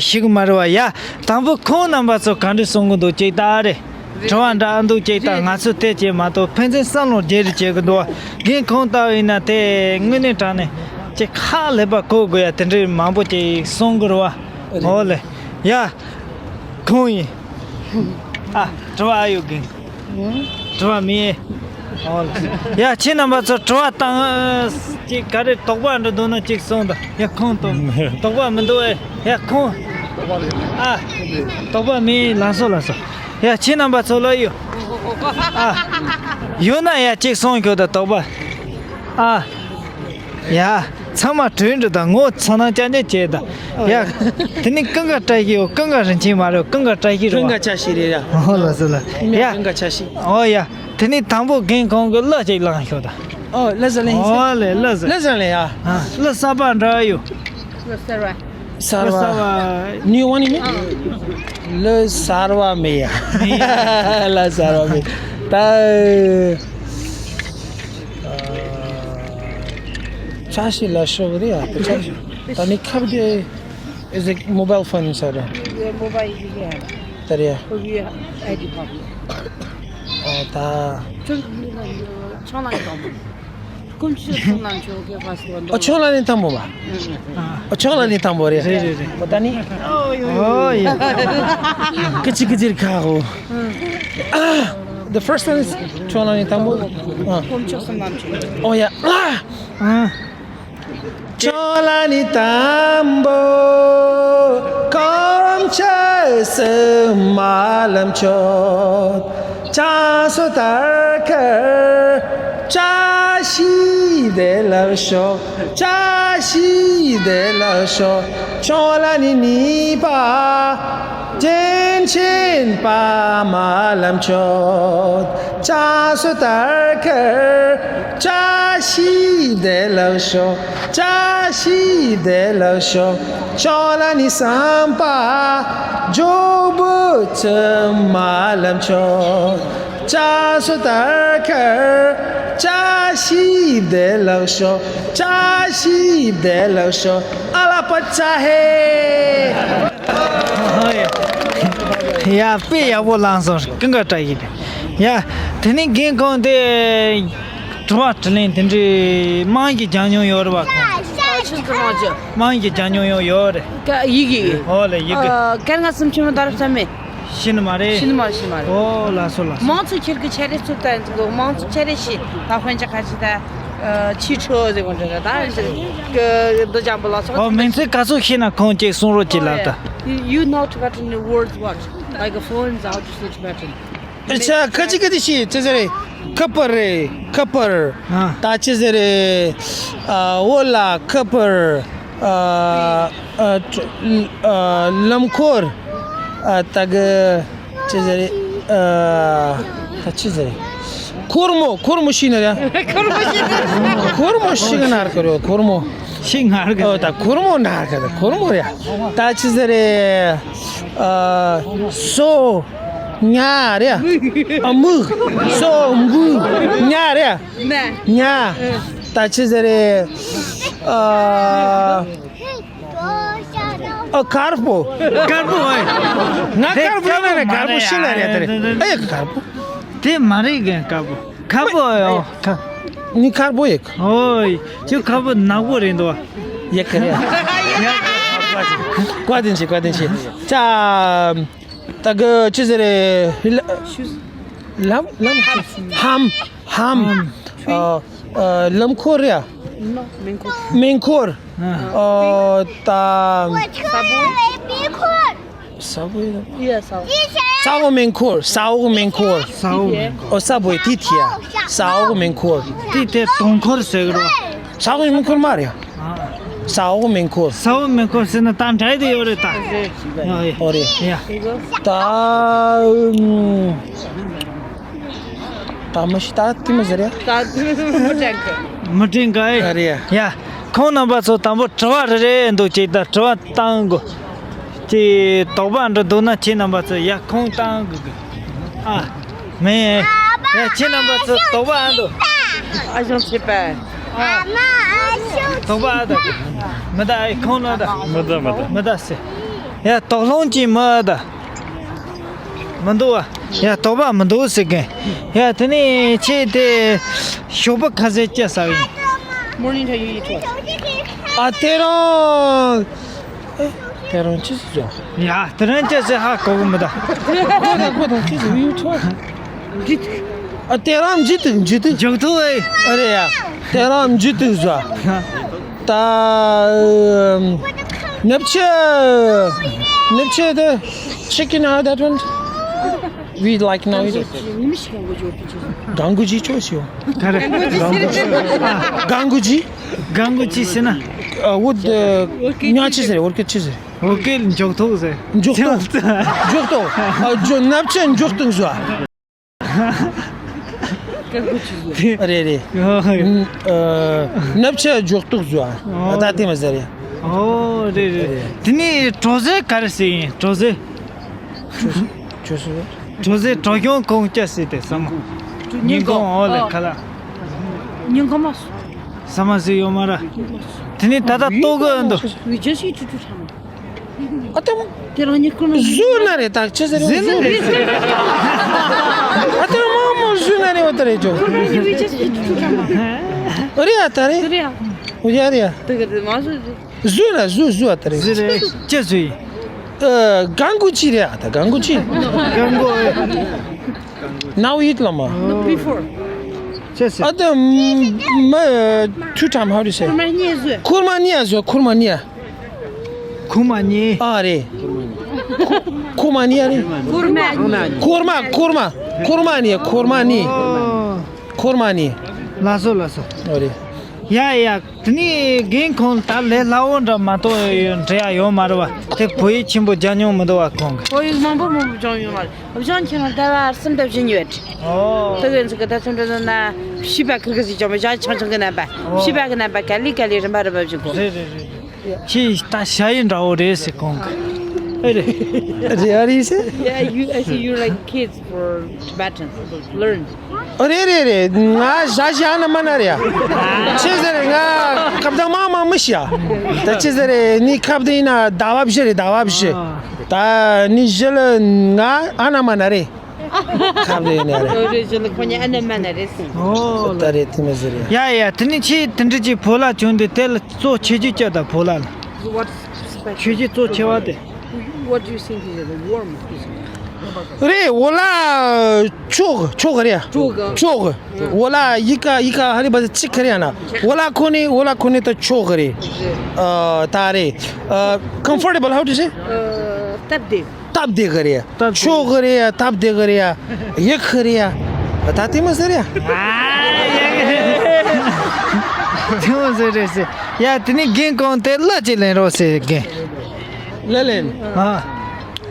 ཤི་གི་མ་རེད་བ་ཡ། དང་པོ་ཁོང་རྣམ་པ་ཚོ་ག་འདྲ་གསུང་གི་འདུག་ཅིག་ད་རེད། དྲི་བ་འདྲ་ཨ་འདུག་ཅིག་ད་ང་ཚོས་དེ་བྱས་མ་གཏོགས་ཕན་ཚུན་བསམ་བློ་བརྗེ་རེས་བྱེད་གི་འདུག་བ། རྒན་ཁོང་ལྟ་བུ་ཡིན་ན་དེ་དངོས་གནས་དྲང་གནས་ ཅིག་ཁ་ལེགས་པ་གོ་དགོས་ཡ། དེ་འདྲའི་མང་པོ་ཅིག་གསུང་དགོས་རེད་བ། ཨོ་ལེ། ཡ། ཁོང་ཡིན། ཨ། དྲི་བ་ཨ་ཡོད་གི། དྲི་བ་མེད། ཨོ་ལེ། ཡ། ཁྱེད་རྣམ་པ་ཚོ་དྲི་བ་བཏང་། ཅིག་ག་རེ་དོགས་པ་འདྲ་འདུག་ན་ཅིག་གསུངས་དང་། ཡ། ཁོང་དང་དོགས་པ་མི་འདུག་ཨེ། ཡ། ཁོང་། ཨ། དོགས་པ་མེད། ལགས་སོ། ལགས་སོ། ཡ། ཁྱེད་རྣམ་པ་ཚོ་ལ་ཡོད། ཨ། ཡོད་ན་ཡ་ཅིག་གསུང་ཤོག་དང་། དོགས་པ། ཨ། ཡ། ཚང་མ་གྲོས་འདྲི་དང་། ངོ་ཚ་ན་ཅག་ཅག་བྱེད་དང་། ཡ། དེ་ནི་ཀུན་དགའ་བཀྲ་ཤིས་ཡོད། ཀུན་དགའ་རིན་ཆེན་མ་རེད། ཀུན་དགའ་བཀྲ་ཤིས་རེད་བ། ཀུན་དགའ་བཀྲ་ཤིས་རེད་ཡ། ཨོ་ལགས་སོ་ལགས། ཡ། ཀུན་དགའ་བཀྲ་ཤིས། ཨོ་ཡ། དེ་ནི་དང་པོ་རྒན་ཁོང་གི་གླུ་ཅིག་བླངས་ཤོག་དང་། ཨོ། གླུ་ཟ་ལེན། ཨོ་ལེ། གླུ་ཟ། གླུ་ཟ་ལེན་ཡ། ཨ། གླུ་གསར་པ་འདྲ་ཡོད། གླུ་གསར་པ། གསར་པ། ནིའུ་ཝན་ཡིན་ནི། གླུ་གསར་པ་མེད་ཡ། གླུ་གསར་པ་མེད། ད། ཨ། བཀྲ་ཤིས་ལ་ཤོག་རེད་ཡ། བཀྲ་ཤིས། ད་ནི་ཁབ་དེ། Is it mobile phone, sir? Yeah, mobile, yeah. ད་རེད་ཡ། Oh, yeah, I do have it. ཨ། ད། ཁྱོད་ཁྱོད་ལ་ཡོད། ཁྱོད་ལ་ཡོད། སྐུ་མཁྱེན་ཚང་ནང་ཆོ་གེ་ཕ་སི་ལ་འདུག་ཨ། ཁྱོད་ལ་ནི་དང་པོ་བ། ཨ། ཁྱོད་ལ་ནི་དང་པོ་རེད། རེད་རེད་རེད། ཨོ། ད་ནི། ཨོ་ཡ། ཀི་ཅི་ཀི་ཅི་རི་ཁ་ཧོ། The first one is ཁྱོད་ལ་ནི་དང་པོ། ཨ། སྐུ་མཁྱེན་ཚང་ནང་ཆོ། ཨོ་ཡ། ཨ། ཁྱོད་ལ་ནི་དང་པོ། སྐུ་མཁྱེན་སུ་མ་ལམ་ཆོད། བྱང་སོ་ཐར་ཁར། བཀྲ་ཤིས་བདེ་ལེགས་ཤོག་བཀྲ་ཤིས་བདེ་ལེགས་ཤོག་ཁྱོད་ལ་ནི་ནུས་པ། དྲིན་ཆེན་པདྨ་ལམ་མཆོག་བྱང་སོ་ཐར་ཁར། བཀྲ་ཤིས་བདེ་ལེགས་ཤོག་བཀྲ་ཤིས་བདེ་ལེགས་ཤོག་ཁྱོད་ལ་ནི་བསམ་པ། འཇོག་པོ་ཙམ་མ་ལམ་མཆོག་བྱང་སོ་ཐར་ཁར། བཀྲ་ཤིས་བདེ་ལེགས་ཤོག་བཀྲ་ཤིས་བདེ་ལེགས་ཤོག་ཨ་ལ་པ་ཙ་ཧེ། ཡ། དཔེ་ཡག་པོ་བླངས་སོང་། ཀུན་དགའ་བཀྲ་ཤིས་བདེ། ཡ། དེ་ནས་རྒན་ཁོང་དེ། དྲི་བ་དྲིས་ལན་དེ་འདྲའི་དམངས་ཀྱིས་སྦྱང་མྱོང་ཡོད་རེད་བ་ཁོང་། ཨ། ཆུ་ཚོད་མང་ཆེ། དམངས་ཀྱིས་སྦྱང་མྱོང་ཡོད་རེད། ཀ་ཡི་གེ། ཨོ་ལེ། ཡི་གེ། ཨ། སྐར་ལྔ་གསུམ་ཆུ་མོ་ད་རབ་ཚ་མེད། ཤི་ནི་མ་རེད། ཤི་ནི་མ་རེད། ཤི་ནི་མ་རེད། ཨོ། ལགས་སོ་ལགས་སོ། མང་ཚོགས་ཁྱེར་གི་ཆ་རེ་ཚུད་ད་འདུག་མང་ཚོགས་ཆ་རེ་ཤི་ད་ཧོན་ཅ་ཁ་ཤི་ད། ཨ། ཆི་ཁྲོ་ཟེར་གོ་འདྲ་ད་ཤི་གི་འདུ་ཅང་པོ་ལགས་སོ། ཨོ། མིང་ཚིག་ག་ཚོད་ཤེས་ན་ཁོང་ཅིག་གསུང་རོགས་གྱིས་ལབ་ད། You know Tibetan words what? Like a phones, how to say Tibetan? ཨ་ཅག་ཁ་ཅིག་ག་དེ་ཤི་ཅི་ཟེར་རེད། ཁ་པར་རེད། ཁ་པར། ཨ། ད་ཅི་ཟེར་རེད། ཨ། འོ་ལ་ཁ་པར། ཨ། ཨ། ཨ། ལམ་འཁོར། ཨ། ད་གི་ཅི་ཟེར་རེད། ཨ། ད་ཅི་ཟེར་རེད། འཁོར་མོ། འཁོར་མོ་ཤི་ན་ར། འཁོར་མོ་ཤི་ན། འཁོར་མོ་ཤི་གི་ན་ར་གི་རེད། འཁོར་མོ་ཤི་ན་ར་གི། ཨོ། ད་འཁོར་མོ་ན་ར་གི། ད་འཁོར་མོ་རེད། ད་ཅི་ཟེར་རེད། ཨ། སོ། ཉ་རེད། ཨ། མུ། སོ་མུ། ཉ་རེད། ཉ། ད་ཅི་ཟེར་རེད། ཨ། ཨ། དཀར་པོ། དཀར་པོ་ཨེ། ང་དཀར་པོ་ཡིན་ན་ནི་དཀར་པོ་ཤི་ན་རེད་དེ་རེད། ཨེ། དཀར་པོ། དེ་མ་རེད་གན། དཀར་པོ། དཀར་པོ་ཨེ། ཨོ། ཁ། ནི་དཀར་པོ་ཡེ། ཨོ་ཡེ། ཁྱོད་དཀར་པོ་ནག་པོ་རེད་འདུག་ཡེ་ག་རེད། བཀའ་དྲིན་ཆེ། བཀའ་དྲིན་ཆེ། ཅ། ད་གི་ཅི་ཟེར་རེད། ལམ། ལམ། ཧམ། ཧམ། ཨ། ཨ། ལམ་འཁོར་རེད། མེ་འཁོར། ཨ། ད། ས་འོག་མེ་འཁོར། ས་འོག་མེ་འཁོར། ས་འོག་མེ་འཁོར། ཨོ། ས་འོག་དེ་དེ་ཡ། ས་འོག་མེ་འཁོར། དེ་དེ་དུང་འཁོར་ཟེར་གི་རེད། ས་འོག་མེ་འཁོར་མ་རེད། ས་འོག་མེ་འཁོར། ས་འོག་མེ་འཁོར་ཟེར་ན་ད་འདྲ་དེ་ཡོད་རེད་ད། ཨོ་རེད། ཡ། ད། ད་མི་ཤི་ད་དེ་མི་ཟེར་ཡ། ད་མི་དྲན་གི། མི་དྲན་གི་ཨེ། ཨ་རེད་ཡ། ཡ། ཁོང་རྣམ་པ་ཚོ་དང་པོ་དྲི་བ་རེ་རེ་འདུག་ཅིག་ད་དྲི་བ་བཏང་དགོས། ཅིག་དོགས་པ་འདྲ་འདུག་ན་ཁྱེད་རྣམ་པ་ཚོ་ཡ་ཁོང་བཏང་དགོས་གི། ཨ། མེད། ཡ། ཁྱེད་རྣམ་པ་ཚོ་དོགས་པ་འདུག་ཨ་ཞང་ཆེ་པ། ཨ། དོགས་པ་འདུག་མི་ད་ཨེ། ཁོང་ན་ད། མི་ད་མི་ད། མི་ད་ཟེར། ཡ། དོགས་སློང་ཅིག་མི་ད། མི་འདུག་བ། ཡ། དོགས་པ་མི་འདུག་ཟེར་གི། ཡ། དེ་ནས་ཁྱེད་དེ་ཞོགས་པ་ག་ཚོད་སྐྱེལ་ས་ཡིན། Morning, how you eat what? ཨ་དེ་རང་། ཨེ། དེ་རང་ཅི་ཟེར་ཟོ། ཡ་དེ་རང་ཅི་ཟེར་ཧ་གོ་གི་མི་ད། གོ་ད་གོ་ད་ཅི་ཟེར་ཡུ་ཐོ། འཇིག་ཐུག་ཨ་དེ་རང་འཇིག་ཐུག་འཇིག་ཐུག་འཇིག་ཐུག་ཨེ། ཨ་རེ་ཡ། དེ་རང་འཇིག་ཐུག་ཟོ། ད། ནབ་ཆེ། ནབ་ཆེ་དེ། Chicken, how that one? We like now. གང་གུ་ཇི་ཅོ་ཤིའོ། ག་རེ། གང་གུ་ཇི། གང་གུ་ཇི་ཟེར་ན། ཨ་འོ་དེ། ཉ་ཆི་ཟེར་འོར་ཀེ་ཆི་ཟེར། འོར་ཀེ་འཇོག་ཐོག་ཟེར། འཇོག་ཐོག་འཇོག་ཐོག་ཨ་ཇོ་ནབ་ཆེ་འཇོག་ཐོག་ཟོ། རེད་རེད། ཨ། ནབ་ཆེ་འཇོག་ཐོག་ཟོ། ཨ་ད་དེ་མ་ཟེར་རེད། ཨོ་རེད་རེད། དེ་ནི་གྲོ་ཟེ་ག་རེ་ཟེར་ཡིན་གྲོ་ཟེ། ཆུ་སུ། གྲོ་ཟེ་གྲོ་གྱོང་གོང་སྐྱ་སྲིད་དེ་ས་མ། ཉིན་གོང་འོ་ལེ་ཁ་ལ། ཉིན་གོང་མ། ས་མ་ཟིག་ཡོད་མ་ར། དེ་ནི་ད་ལྟ་ལྟོ་གི་ཨ་འདུག We just eat two time. ཨ་ཏམ། དེ་རང་ཉིད་ཀུན་ཟུ་ན་རེ་ད་ཅི་ཟེར་ཟེར་ན་རེ། ཨ་ཏམ་མ་མོ་ཟུ་ན་རེ་འོ་ད་རེ་ཅོ། We just eat two time. རེ་ཨ་ད་རེ། རེ་ཨ། འོ་ཡ་རེ་ཨ། དེ་ག་དེ་མ་ཟུ་ཟུ། ཟུ་ན་ཟུ་ཟུ་ཨ་ད་རེ། ཟུ་རེ་ཅི་ཟུ་ཡིན། ཨ། གང་གུ་ཅི་རེད་ཨ་ད་གང་གུ་ཅི། གང་གུ། Now eat ལ་མ། No, before. ཅི་ཟེར། ཨ་ད་མ། Two time, how do you say? ཁུར་མ་གཉིས་ཟོས། ཁུར་མ་གཉིས་ཟོས་ཁུར་མ་གཉིས། ཁུར་མ་གཉིས། ཨ་རེད། ཁུ་ཁུར་མ་གཉིས་རེད། ཁུར་མ། ཁུར་མ་ཁུར་མ་ཁུར་མ་གཉིས་ཁུར་མ་གཉིས། ཨོ། ཁུར་མ་གཉིས། ལགས་སོ་ལགས་སོ། ཨ་རེད། ཡ་ཡ། དེ་ནས་རྒན་ཁོང་ད་ལས་སླ་བོ་འདྲ་མ་གཏོགས་འབྲི་ཡ་ཡོད་མ་རེད་བ། དེ་བོད་ཡིག་ཆེན་པོ་རྒྱག་མྱོང་མི་འདུག་བ་ཁོང་གིས། བོད་ཡིག་མང་པོ་མང་པོ་སྦྱངས་ཡོད་མ་རེད། སྦྱངས་ཁྱེད་རང་ཟླ་བ་གསུམ་དང་བཞི་ཡོད། ཨོ། དེ་གའི་ཚིག་གི་ད་ཚོད་འདྲ་ན་བྱིས་པ་ཁིར་གི་ཟིག་ཀྱང་མི་བྱ་ཆུང་ཆུང་གི་རྣམ་པ། ཨོ། བྱིས་པ་གི་རྣམ་པ་ག་ལེ་ག་ལེ་རིམ་པ་རིམ་པ་བཞིན་གོ། རེད་རེད་རེད། ཁྱེད་ད་ཞ་ཡི་འདྲ་བོ་རེད་ཟེར་ཁོང་གིས། ཨེ་རེད། རེད་ཨ་རེད་ཟེར། Yeah, you, I see you like kids for Tibetans learn. ཨ་རེད་རེད་རེད། ང་ཞ་ཞི་ཨ་ན་མ་ན་རེད་ཡ། ཆི་ཟེར་རེད། ང་ཁ་བརྡ་མང་མང་མི་ཤེས་ཡ། ད་ཆི་ཟེར་རེད། ནི་ཁ་བརྡ་ཡིན་ན་ཟླ་བ་བཞི་རེད། ཟླ་བ་བཞི། ད་ནི་བཞི་ལ་ང་ཨ་ན་མ་ན་རེད། ཁ་བརྡ་ཡིན་ན་རེད། ཨོ་རེད། བཞི་ལ་ཁོ་གཉིས་ཨ་ན་མ་ན་རེད་ཟེར། ཨོ་ད་རེད། དེ་མི་ཟེར་ཡ། ཡ་ཡ། དེ་ནི་ཁྱེད་དེ་འདྲ་ཅིག་བོད་ལ་བྱུང་དུས་དེ་ལ་གཙོ་ཆེ་རྒྱུ་ཅི་ད་བོད་ལ་ལ། What's special? ཁྱོད་ཀྱི་གཙོ་ཆེ་བ་དེ། What do you think is the warm? རེད། འོ་ལ་ཆོག་ཆོག་རེད། ཆོག་ཆོག་འོ་ལ་ཡི་ག་ཡི་ག་ཧ་རི་བ་ཅི་ཁ་རེད་ཡ་ན། འོ་ལ་ཁོ་ནི་འོ་ལ་ཁོ་ནི་ད་ཆོག་རེད། ཨ་ད་རེད། ཨ། Comfortable, how to say? སྟབས་བདེ། སྟབས་བདེ་གི་རེད། སྟབས་བདེ། ཆོག་གི་རེད་ཡ། སྟབས་བདེ་གི་རེད་ཡ། ཡག་གི་རེད་ཡ། ད་དེ་མོ་ཟེར་ཡ། དེ་མོ་ཟེར་རེད་ཟེར། ཡ་དེ་ནི་རྒན་གོང་དེ་གླུ་ཅིག་ལེན་རོགས་ཟེར་རྒན། གླུ་ལེན། ཨ།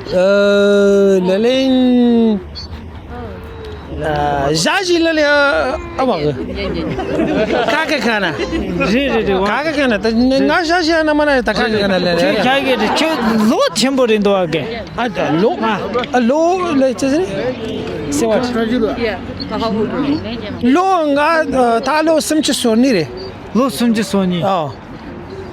ཨ། གླུ་ལེན། ཨ། ཞ་ཞི་གླུ་ལེན་ཨ་བ་གི། ཀ་ཀ་ཁ་ན། རེད་རེད་རེད། ཀ་ཀ་ཁ་ན་ད་ང་ཞ་ཞི་ཨ་ན་མ་ན་ད་ཀ་ཀ་ཁ་ན་ལེན་རེད། ཁྱོད་ཁྱོད་ལོ་ཆེན་པོ་རེད་འདུག་ཨ་གི། ཨ་ད་ལོ། ཨ་ལོ་ལ་ཅི་ཟེར། སེ་བ། Yeah. How old are you? ལོ་ང་ད་ལོ་སུམ་ཅུ་སོ་གཉིས་རེད། ལོ་སུམ་ཅུ་སོ་གཉིས། ཨ།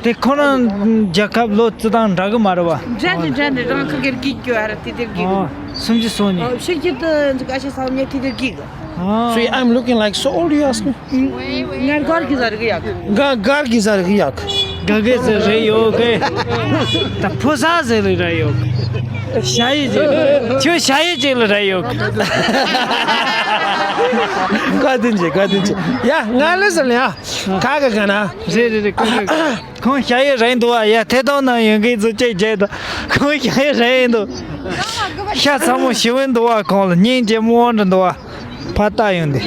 དེ་ཁོ་རང་རྒྱལ་ཁབ་ལོ་ཙི་དང་འདྲ་གི་མ་རེད་བ། འདྲ་འདྲ་འདྲ་འདྲ། རང་ཁ་གེར་གིས་ཀྱོ་ཨ་ར་དེ་དེར་གིས། ཨ། སུམ་ཅུ་སོ་གཉིས། ཨ། ཤིག་གི་ཏི་འཛུག་ཨ་ཤ་སང་ཉེ་དེ་དེར་གིས། ཨ། So I'm looking like so old, you ask me? ང་གར་གི་ཟ་རི་གི་ཡག་ག་གར་གི་ཟ་རི་གི་ཡག་ག་གེ་ཟེར་རེ་ཡོད་གེ། ད་ཕོ་ས་ཟེར་རེ་ར་ཡོད། ཞ་ཡི་ཅིག་ཁྱོད་ཞ་ཡི་ཅིག་ལ་ར་ཡོད། ག་དེ་འཇེ་ག་དེ་འཇེ། ཡ་ང་ལ་ཟེར་ལ་ཡ། ག་ག་ག་ན། རེད་རེད་རེད། ག་ག་ག་ཁོང་ཞ་ཡི་རེད་འདུག་བ། ཡ་ཐད་གཏོང་ནང་ཡོད་མཁན་ཚོ་ཅིག་བརྗེད་དང་། ཁོང་ཞ་ཡི་རེད་འདུག་ཤ་ཚ་མོ་ཞི་བོ་འདུག་བ། ཁོང་ལ་སྙིང་རྗེ་མོ་འདྲ་འདུག་བ། ཕ་ལྟ་ཡོང་དེ།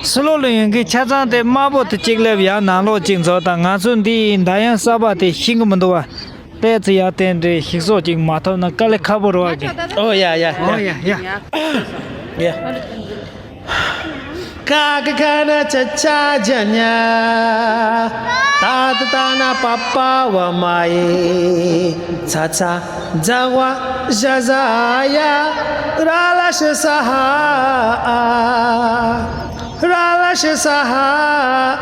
སུ་ལོ་ལ་ཡོང་གི་ཆ་ཚང་དེ་དམར་པོ་དེ་གཅིག་སླེབས་ཡང་ནང་ལོགས་གཅིག་འཛོལ་དང་། ང་ཚོ་འདི་ཡི་མདའ་ཡང་གསར་པ་དེ་ཤེས་གི་མི་འདུག་བ། ཏོག་ཙམ་ཡར་བསྟན་འདྲེ་ཞིག་སོགས་གཅིག་མ་ཐོབ་ན་དཀའ་ལས་ཁག་པོ་རེད་བ་གི། ཨོ་ཡ་ཡ། ཨོ་ཡ་ཡ། ཡ། ཀ་ཀ་ཁ་ན་ཅ་ཅ་ཇ་ཉ། ཏ་ཏ་ཏ་ན་པ་པ་བ་མ་ཡེ། ཚ་ཚ་ཛ་ཝ་ཞ་ཟ་ཡ། ར་ལ་ཤ་ས་ཧ་ཨ། ར་ལ་ཤ་ས་ཧ་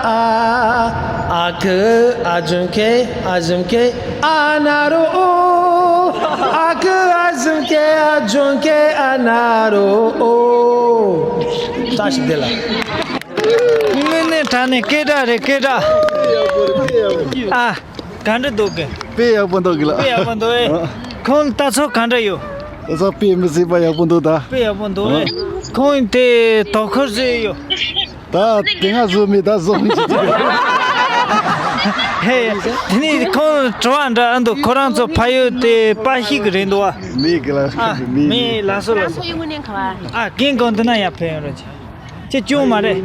ཨ། ཨ་ཁུ་ཨ་ཇུམ་ཁེ་ཨ་ཇུམ་ཁེ་ཨ་ན་རོ་ཨོ། ཨ་ཁུ་ཨ་ཇུམ་ཁེ་ཨ་ཇུམ་ཁེ་ཨ་ན་རོ་ཨོ། ད་ཞིག་དེ་ལ། དངོས་གནས་དྲ་ ནས་སྐད་གྲགས་རེད། སྐད་གྲགས། ཨ། ག་འདྲ་འདུག་གི། དཔེ་ཡག་པོ་འདུག་གི་ལ། དཔེ་ཡག་པོ་འདུག་ཨེ། ཨ། ཁོང་ལྟ་ཚོད་ག་འདྲ་ཡོད། ད་ཚོད་དཔེ་མི་སྲིད་པ་ཡག་པོ་འདུག་ད། དཔེ་ཡག་པོ་འདུག་ཨེ། ཨ། ཁོང་དེ་དོ་ཁུར་བཟོས་ཡོད། ད་དེ་སྔ་བཟོས་མེད། ད་བཟོ་མི་བྱེད་ཀྱི། ཧེ། དེ་ནས་ཁོང་དྲི་བ་འདྲ་ཨ་འདུག་ཁོ་རང་ཚོ་ཕ་ཡུལ་དེ་པ་ཤི་གི་རེད་འདུག་བ། མེད་གི་ལ། ཨ། མེད་མེད། ལགས་སོ་ལགས་སོ། ཨ། རྒན་ཁོང་འདི་ན་ཡར་ཕེབས་ཡོང་རོགས་བྱེད། ཁྱེད་སྐྱོན་མ་རེད།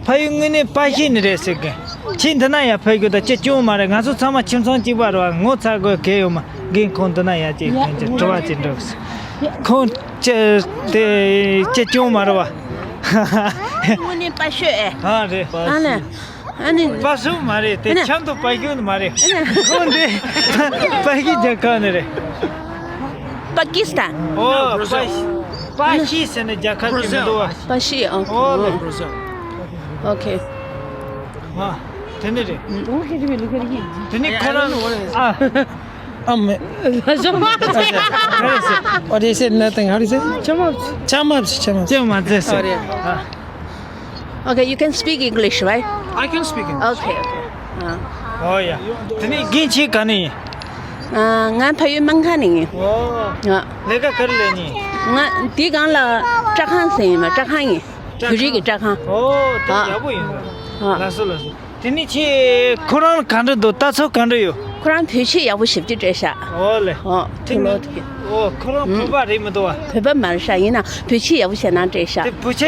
ཕ་ཡུལ་དངོས་གནས་པ་ཤི་ནས་རེད་ཟེར་གི། ཁྱེད་འདི་ན་ཡར་ཕེབས་རྒྱུ་དང་ཁྱེད་སྐྱོན་མ་རེད། ང་ཚོ་ཚང་མ་ཁྱིམ་ཚང་གཅིག་པ་རེད་བ། ངོ་ཚ་དགོས་གལ་ཡོད་མ། རྒན་ཁོང་འདི་ན་ཡར་ཅིག་ཡ། ཕེབས་ཀྱི་དྲི་བ་ཅིག་འདྲི་གི། ཁོང་ཁྱེད་དེ་ཁྱེད་སྐྱོན་མ་རེད་བ། དངོས་གནས་པ་ཤོད་ཨེ། ཨ་རེད། ཨ་ལས། ཨ་ནི། པ་ཤོད་མ་རེད་དེ། ཨ་ནི། ཁྱམ་དུ་པ་ཤོད་མ་རེད། ཨ་ནི། ཁོང་འདི་པ་ཤི་རྒྱལ་ཁབ་ནས་རེད། པ་ཀི་སི་ཐན། ཨོ། པ་ཤི། པ་ཤི་ཟེར་ནས་རྒྱལ་ཁབ་ཅིག་མི་འདུག་བ། པ་ཤི། ཨོ། ཨོ་ལེ། ཨོ་ཁེ། ཨ། དེ་ནི་རེད། དེ་ནི་ཁོ་རང་། ཨ། Um, what do you say? Nothing. How do you say? Chamabs. Chamabs. Chamabs. ཅེས་མ་ཟེར་ཟེར། Okay, you can speak English, right? I can speak English. Okay, okay. ཨོ་ཡ། དེ་ནི་རྒན་ཁྱེད་ག་ནས་ཡིན། ཨ། ང་ཕ་ཡུལ་སྨན་ཁང་ནས་ཡིན། ཨོ། ཨ། ལས་ཀ་ག་རེ་ལས་ནི། ང་འདི་སྒང་ལ་སྐྲ་ཁང་ཟེར་ཡིན་པ། སྐྲ་ཁང་ཡིན། བོད་རིགས་ཀྱི་སྐྲ་ཁང་། ཨོ། དེ་ཨ། ཡག་པོ་ཡིན་པ། ཨ། ལགས་སོ་ལགས་སོ། དེ་ནི་ཁྱེད་ཁོ་རང་ག་འདྲ་འདུག་ལྟ་ཚུལ་ག་འདྲ་ཡོད། ཁོ་རང་བོད་ཆས་ཡག་པོ་ཞེ་པོ་ཅིག་སྤྲད་ཤག་ཨོ་ལེ། ཨོ། དེ་ནི། ཨོ། ཁོ་རང་བོད་པ་རེད་མི་འདུག་བ། བོད་པ་མ་རེད་ཤག་ཡིན་ན་བོད་ཆས་ཡག་པོ་ཞེ་ནང་སྤྲད་ཤག་དེ་བོད་ཆས་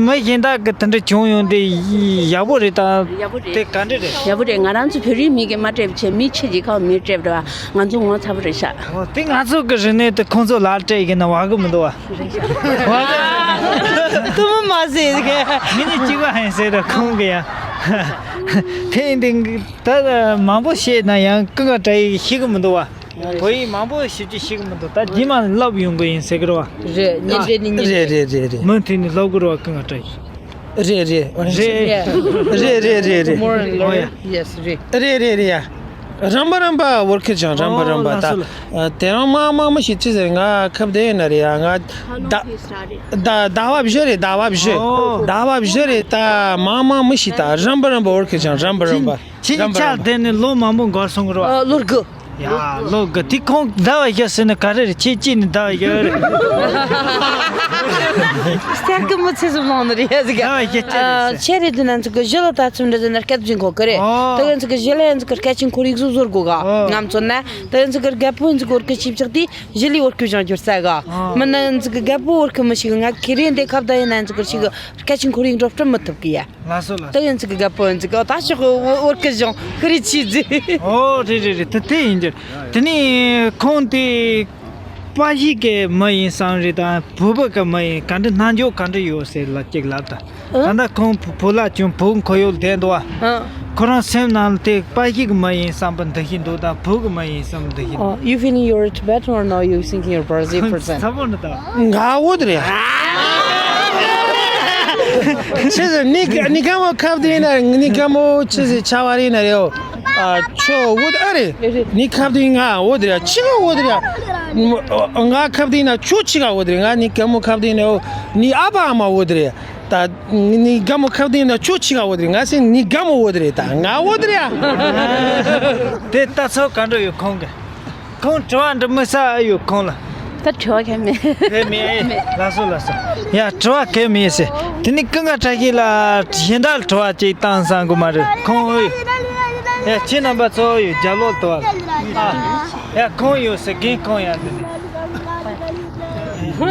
མི་གཞན་དག་གི་དེ་འདྲ་བྱུང་ཡོང་དེ་ཡག་པོ་རེད་ད། ཡག་པོ་རེད། དེ་ག་འདྲ་རེད། ཡག་པོ་རེད། ང་རང་ཚོ་བོད་རིགས་མི་གིས་མ་སྤྲད་པ་བྱས་མི་ཕྱི་རྒྱལ་ཁབ་མིས་སྤྲད་པ་རེད་བ། ང་ཚོ་ངོ་ཚ་པོ་རེད་ཤག་ཨོ། དེ་ང་ཚོ་གི་རིག་གནས་དེ་ཁོང་ཚོ་ལ་སྤྲད་ཡིན་ན་བ་གི་མི་འདུག་བ། བ་གི། དུ་མི་མ་ཟེར་གི། མི་ནི་གཅིག་པ་ཧན་ཟེར་ར་ཁོང་གི་ཡ། དེ་ཡིན་དེ་ད་མང་པོ་བཤད་ན་ཡང་ཀུན་དགའ་བཀྲ་ཤིས་ཤེས་གི་མི་འདུག་བ། བོད་ཡིག་མང་པོ་ཞིབ་ཅིག་ཤེས་གི་མི་འདུག་ད་རྗེས་མ་བསླབ་ཡོང་གི་ཡིན་ཟེར་གི་རེད་བ། རེད། ཉིན་རེ་ཉིན་རེ། རེད་རེད་རེད་རེད། མུ་མཐུད་ནས་བསླབ་གི་རེད་བ་ཀུན་དགའ་བཀྲ་ཤིས། རེད་རེད། རེད། རེད་རེད་རེད་རེད། More and learn. ཨོ་ཡ། Yes, རེད། རེད་རེད་རེད་ཡ། རམ་པ་རམ་པ་བོར་ཁི་ཅང་རམ་པ་རམ་པ། ཨོ་ད་ལགས་སོ་ལགས། དེ་རང་མ་མ་མི་ཤི་ཅི་ཟེར། ང་ཁབ་དེ་ཡིན་ན་རེད་ཡ། ང་ད་ད་ཟླ་བ་བཞི་རེད། ཟླ་བ་བཞི། ཨོ། ཟླ་བ་བཞི་རེད། ད་མ་མ་མི་ཤི་ད་རམ་པ་རམ་པ་བོར་ཁི་ཅང་རམ་པ་རམ་པ། ཁྱེད་རམ་པ་ཆགས་རམ་པ། དེ་ནི་ལོ་མང་པོ་འགོར་སོང་གི་རེད་བ། ཨ། ལོ་དགུ། ཡ། ལོ་དགུ་དེ་ཁོང་ཟླ་བ་བཞི་ཟེར་ན་ག་རེ་རེད། ཁྱེད་གཅིག་ནི་ཟླ་བ་བཞི་རེད། སྟེར་གི་མི་ཚེ་སུ་ལོང་ནི་རེད་ཟེར་གི། ཟླ་བ་བཞི་ཅི་རེད་ཟེར། ཨ། ཆེ་རེད་དུ་ན་ཚོ་གི་ཞི་ལ་ད་ཚུན་འདྲ་ཟེར་ན་སྐད་ཅིག་གོ་གི་རེད། ཨོ། ད་ཡང་ཚོ་གི་ཞི་ལ་ཡང་ཚོ་གི་སྐད་ཅིག་ཁོར་ཡུག་སུ་ཟོར་གོ་ག་ཨོ། ང་ཚོ་ན་ད་ཡང་ཚོ་གི་རྒད་པོ་ཡང་ཚོ་གི་བོར་གི་ཆིབ་ཆག་དེ་ཞི་ལི་བོར་གི་བཞང་འགྱུར་ས་ག་ཨོ། མི་ན་ཡང་ཚོ་གི་རྒད་པོ་བོར་གི་མི་ཤི་གི། ང་ཁེ་རེ་འདི་ཁབ་ད་ཡིན་ན་ཡང་ཚོ་གི་ཤི་གི་སྐད་ཅིག་ཁོར་ཡུག་འགྲོ་སྤྲོད་མི་ཐུབ་གི་ཡ། ལགས་སོ་ལགས་སོ། ད་ཡིན་ཚིག་གི་རྒད་པོ་ཡིན་ཚིག་གི་ད་ཤོག་གི་འོ་འོར་གི་གཞུང་ཁི་རི་ཆི་ཟི། ཨོ་རེད་རེད་རེད། དེ་དེ་ཡིན་རྒྱུ། དེ་ནི་ཁོང་དེ་པ་ཞིག་གི་མི་ཡིན་བསམ་རེད་དང་བོད་པ་གི་མི་ཡིན་ག་འདྲ་རྣམ་འགྱུར་ག་འདྲ་ཡོད་ཟེར་ལ་ཅིག་ལབ་ད། ཨ། ད་ལྟ་ཁོང་བོད་ལ་བྱུང་བོད་ཁོར་ཡུག་བསྡད་འདུག་བ། ཨ། ཁོ་རང་སེམས་ནང་དེ་པ་ཞིག་གི་མི་ཡིན་བསམ་པ་འདི་ཞིག་འདུག་ད་བོད་གི་མི་ཡིན་བསམ་འདི་ཞིག་འདུག You feeling you're a Tibetan or no? You thinking you're Brazil person? ཚ་པོ་འདི་ད། ང་བོད་རེད། ཆི་ཟེར་ནི་ནི་ག་མོ་ཁབ་དེ་ན་ནི་ག་མོ་ཆི་ཟེར་ཆ་བ་རེ་ན་རེ་ཨོ། ཨ་ཆོ་བོད་ཨ་རེ། ནི་ཁབ་དེ་ང་བོད་རེད། ཆི་ག་བོད་རེད། ང་ཁབ་དེ་ན་ཆོ་ཆི་ག་བོད་རེད། ང་ནི་ག་མོ་ཁབ་དེ་ན་ཨོ། ནི་ཨ་ཕ་ཨ་མ་བོད་རེད། ད་ནི་ག་མོ་ཁབ་དེ་ན་ཆོ་ཆི་ག་བོད་རེད། ང་སེ་ནི་ག་མོ་བོད་རེད། ད་ང་བོད་རེད། དེ་ལྟ་ཚོད་ག་འདྲ་ཡོད་ཁོང་གི། ཁོང་དྲི་བ་འདྲི་མི་ས་ཨ་ཡོད་ཁོང་ལ། ད་དྲི་བ་གལ་མེད། གལ་མེད་ཨེ། ལགས་སོ་ལགས་སོ། ཡ་དྲི་བ་གལ་མེད་ཟེར། དེ་ནི་ཀུན་དགའ་བཀྲ་ཤིས་ལ་གཞན་དག་དྲི་བ་ཅིག་བཏང་བསམ་གི་མ་རེད་ཁོང་ཨེ། ཡ་ཁྱེད་རྣམ་པ་ཚོ་ཡོད་རྒྱབ་ལོག་དུ་བ། ཨ། ཡ་ཁོང་ཡོད་ཟེར་རྒན་ཁོང་ཡ་དེ་ནི། ཧོ་ཡ།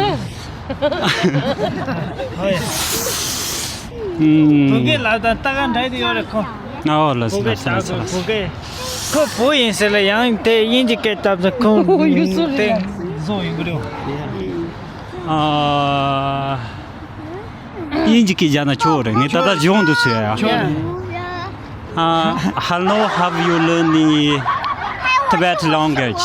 ཨུམ། བོད་སྐད་ལབ་དང་ལྟ་ག་འདྲ་དེ་ཡོད་རེད་ཁོ། ཨོ་ལགས་སོ་བོད་སྐད་ལགས་སོ་ལགས་སོ་ལགས་སོ། བོད་སྐད། ཁོ་བོད་ཡིན་ཟེར་ལ་ཡང་དེ་དབྱིན་ཇི་སྐད་བཏབ་ཙང་ཁོ་ཡུ་སུ་རེད། དེ་བཟོ་ཡོང་གི་རེད། ཨ། དབྱིན་ཇི་སྐད་བརྒྱབ་ན་ཆོག་རེད། ངས་ད་ལྟ་གཞུང་དུ་ཚུད་ཡ། ཆོག་རེད། ཨ། Hello, have you learned the Tibet language?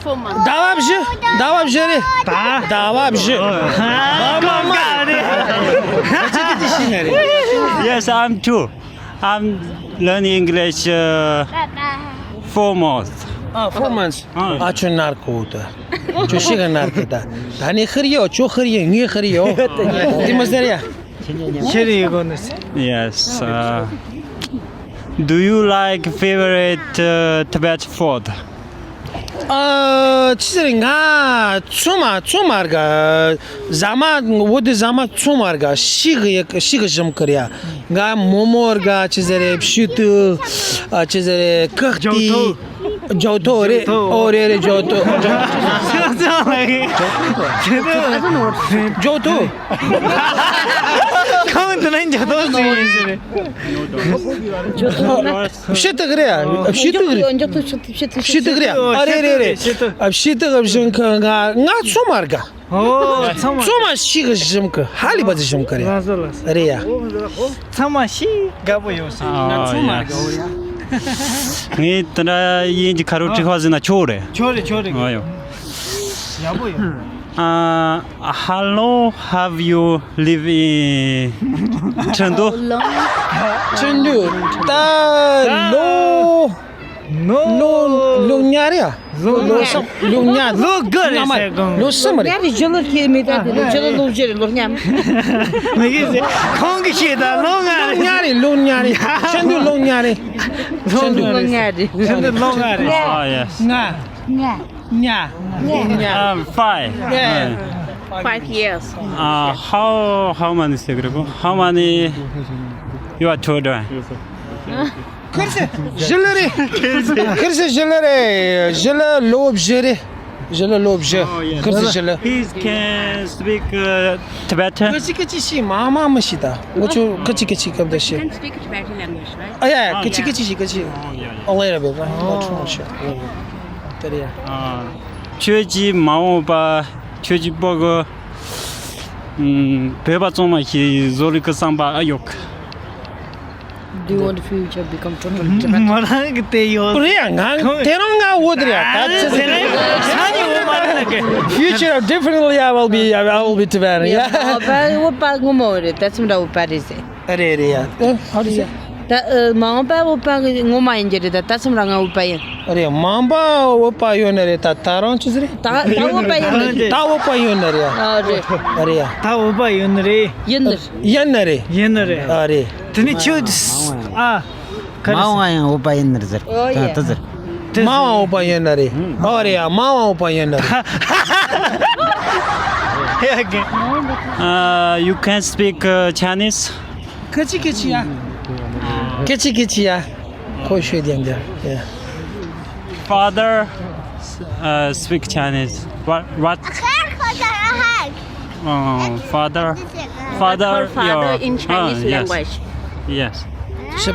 ཟླ་བ་བཞི། ཟླ་བ་བཞི་རེད། ད། ཟླ་བ་བཞི། ཨ་མ་མ། Yes, I'm too. I'm learning English, uh, four months. Ah, four months. ཨ་ཆོ་ནར་ཁོ་ད། ཆོ་ཤི་ག་ནར་ཁོ་ད། ད་ནི་ཧར་ཡོ་ཆོ་ཧར་ཡོ་ངའི་ཧར་ཡོ། དེ་མ་ཟེར་ཡ། ཁྱེད་རེ་གོ་ནི། Yes. Uh, do you like favorite uh, Tibet food? ཨ། ཅི་ཟེར། ང་ཚང་མ་ཚང་མ་རེད་ག་ཟ་མ་འོ་དེ་ཟ་མ་ཚང་མ་རེད་ག་ཤི་གི་ཤི་གི་ཞིམ་གི་རེད་ཡ། ང་མོག་མོག་རེད་ག་ཅི་ཟེར་རེད། ཕྱེ་ཏོག་ཨ་ཅི་ཟེར་རེད། ཀག་ཏི། ཇོ་ཐོ་རེད། ཨོ་རེད་རེད། ཇོ་ཐོ། ཇོ་ཐོ། ཁོང་དེ་ནས་ཇོ་ཐོ་ཟེར་ཡིན་ཟེར། ཕྱེ་ཏོག་རེད། ཕྱེ་ཏོག་རེད། ཕྱེ་ཏོག་རེད། ཨ་རེད་རེད་རེད། ཕྱེ་ཏོག་རེད། ཨ་ཕྱེ་ཏོག་ཞིམ་གི། ང་ང་ཚང་མ་རེད་ག་ཨོ། ཚང་མ། ཚང་མ་ཤི་གི་ཞིམ་གི། ཧ་ལས་པ་ཅིག་ཞིམ་གི་རེད། ལགས་སོ་ལགས་སོ། རེད་ཡ། ཚང་མ་ཤི་དགའ་པོ་ཡོད་ཟེར། ང་ཚང་མ་དགའ་པོ་ཡ། ངས་དེ་འདྲ་དབྱིན་ཇི་ཁ་རོག་ཁྲིག་ཁ་ཟིན་ན་ཆོག་རེད། ཆོག་རེད་ཆོག་རེད། ཨ་ཡོ། ཡག་པོ་ཡོད། Uh, how long have you lived in Chengdu? ཁྲིན་ཏུའུ། ད་ལོ། ལོ་ལོ་ལོ་ཉ་རེད་ཡ། ལོ་ལོ་སོ་ལོ་ཉ། ལོ་དགུ་རེད་ཟེར་གོང་། ལོ་གསུམ་རེད། ཉ་རེད། ཇོ་ལོ་ཁྱེད་མི་ད་དེ་ཇོ་ལོ་ལོ་བཞི་རེད། ལོ་ཉ། མི་གི་ཟེར། ཁོང་གི་ཤེས་ད་ལོ་ལྔ་རེད། ལོ་ཉ་རེད། ལོ་ཉ་རེད། ཆན་དུ་ལོ་ཉ་རེད། ཆན་དུ་ལོ་ལྔ་རེད། ཆན་དུ་ལོ་ལྔ་རེད། ལྔ། ལྔ། ཉ། ཉ། Um, five. Yeah. Five years. Uh, how how many secret? How many you are children? ཁིར་སི་ཞི་ལི་རེད། ཁིར་སི་ཞི་ལི་རེད། ཞི་ལི་ལོ་བཞི་རེད། ཞི་ལི་ལོ་བཞི། ཁིར་སི་ཞི་ལི། He can speak uh, Tibetan. ཁི་ཆི་ཁི་ཆི་ཤི་མ་མ་མི་ཤི་ད། ངོ་ཆོ་ཁི་ཆི་ཁི་ཆི་སྐབས་ད་ཤི། Can speak Tibetan language, right? ཨ་ཡ་ཡ། ཁི་ཆི་ཁི་ཆི་ཤི། ཁི་ཆི། A little bit, right? Not too much. དེ་རེད་ཡ། ཁྱོད་ཀྱི་མ་འོངས་པ་ཁྱོད་ཀྱི་པོ་གི་བོད་པ་ཚང་མ་ཞིག་བཟོ་རིག་གི་བསམ་པ་ཨ་ཡོད། Do you want the future become totally Tibetan? མ་རང་གི་དེ་ཡོད། རེད་ཡ། ང་དེ་རང་ང་འོ་དེ་རེད་ཡ། ད་ཅི་ཟེར་ན་ས་ནི་འོ་མ་རེད་ལ་གི། Future, definitely I will be, I will be Tibetan. Yeah. ཨ་ཕ་འོ་པ་ངོ་མ་རེད། ད་ཚིམ་ར་འོ་པ་རེད་ཟེར། རེད་རེད་ཡ། ཨ་ཧོ་རེད་ཡ། ད་མ་འོ་པ་འོ་པ་ངོ་མ་ཡིན་གྱི་རེད། ད་ད་ཚིམ་ར་ང་འོ་པ་ཡིན། རེད། མ་འོ་པ་འོ་པ་ཡོད་ན་རེད། ད་ད་རང་ཅི་ཟེར་རེད། ད་ད་འོ་པ་ཡིན་ནི་རེད། ད་འོ་པ་ཡོད་ན་རེད་ཡ། ཨ་རེད། རེད་ཡ། ད་འོ་པ་ཡོད་ནི་རེད། ཡིན་ནི་རེད། ཡིན་ནི་རེད། ཡིན་ནི་རེད། ཨ་རེད། དེ་ནི་ཁྱོད་ཨ། མ་འོངས་ཡང་འོ་པ་ཡིན་ནི་རེད་ཟེར། ཨོ་ཡ། ད་ད་ཟེར། མ་འོངས་འོ་པ་ཡིན་ནི་རེད། ཨོ་རེད་ཡ། མ་འོངས་འོ་པ་ཡིན་ནི་རེད། Uh, you can speak uh, Chinese? 客气客气呀。客气客气呀。会说一点点。Yeah. Father uh, speak Chinese. What? What? Oh, father. Father, father your, in Chinese uh, yes. Language. Yes. 是，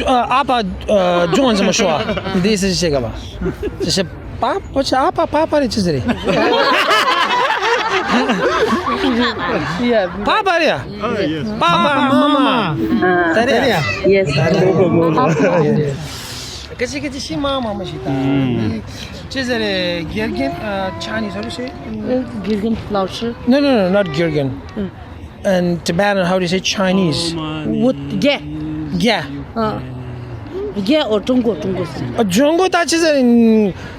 呃，阿爸，呃，中文怎么说啊？你的意思是这个吧？这是爸，我是阿爸，爸爸的就是的。爸爸的呀。爸爸妈妈。对的呀。Yes. Kachi kachi shi ma ma ma shi ta. Chisere Girgin, uh, Chinese, how do you say? Girgin 老师。 No, no, no, not Girgin. And Tibetan, how do you say Chinese? What? Yeah. Yeah. Uh, yeah, or Zhongguo, Zhongguo. Uh, Zhongguo, that is a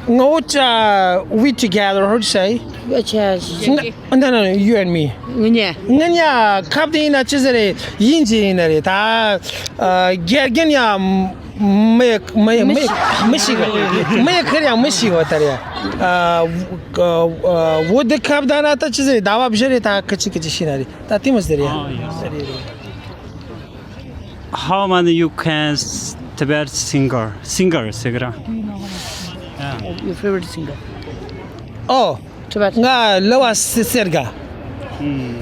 ngocha we together, how do you say? No, no, no, you and me. Nganya. Nganya, kapdi na chisere, yinji na re, ta, uh, Girgin ya, me, me, me, me, shigo. Me, kare, me, shigo, tare. Uh, uh, uh, wo de kapdana ta chisere, dawa bjere ta, kachi, kachi, shinari. Ta, timas de re. Oh, yes. How many you can s- Tibet singer? Singer, singer. Yeah. Your favorite singer? Oh, Tibet. Nga Lewa Serga.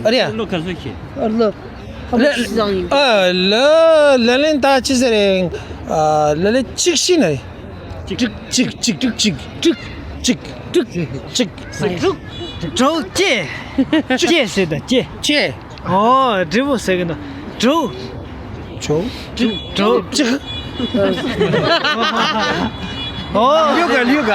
Aria. Look at Vicky. Or look. How much is on you? Uh, le, le, le, ta chi sere, uh, le, le, chik shi ne. Chik, chik, chik, chik, chik, chik, chik, chik, chik. Chik. Chik. Chik. Chik. Chik. ཨོ། འབྲས་བུ་ཟེར་གི་འདུག་འབྲུ། ཆུ། འབྲུ། འབྲུ། ཅི། ཨོ། ལིའུ་ག་ལིའུ་ག་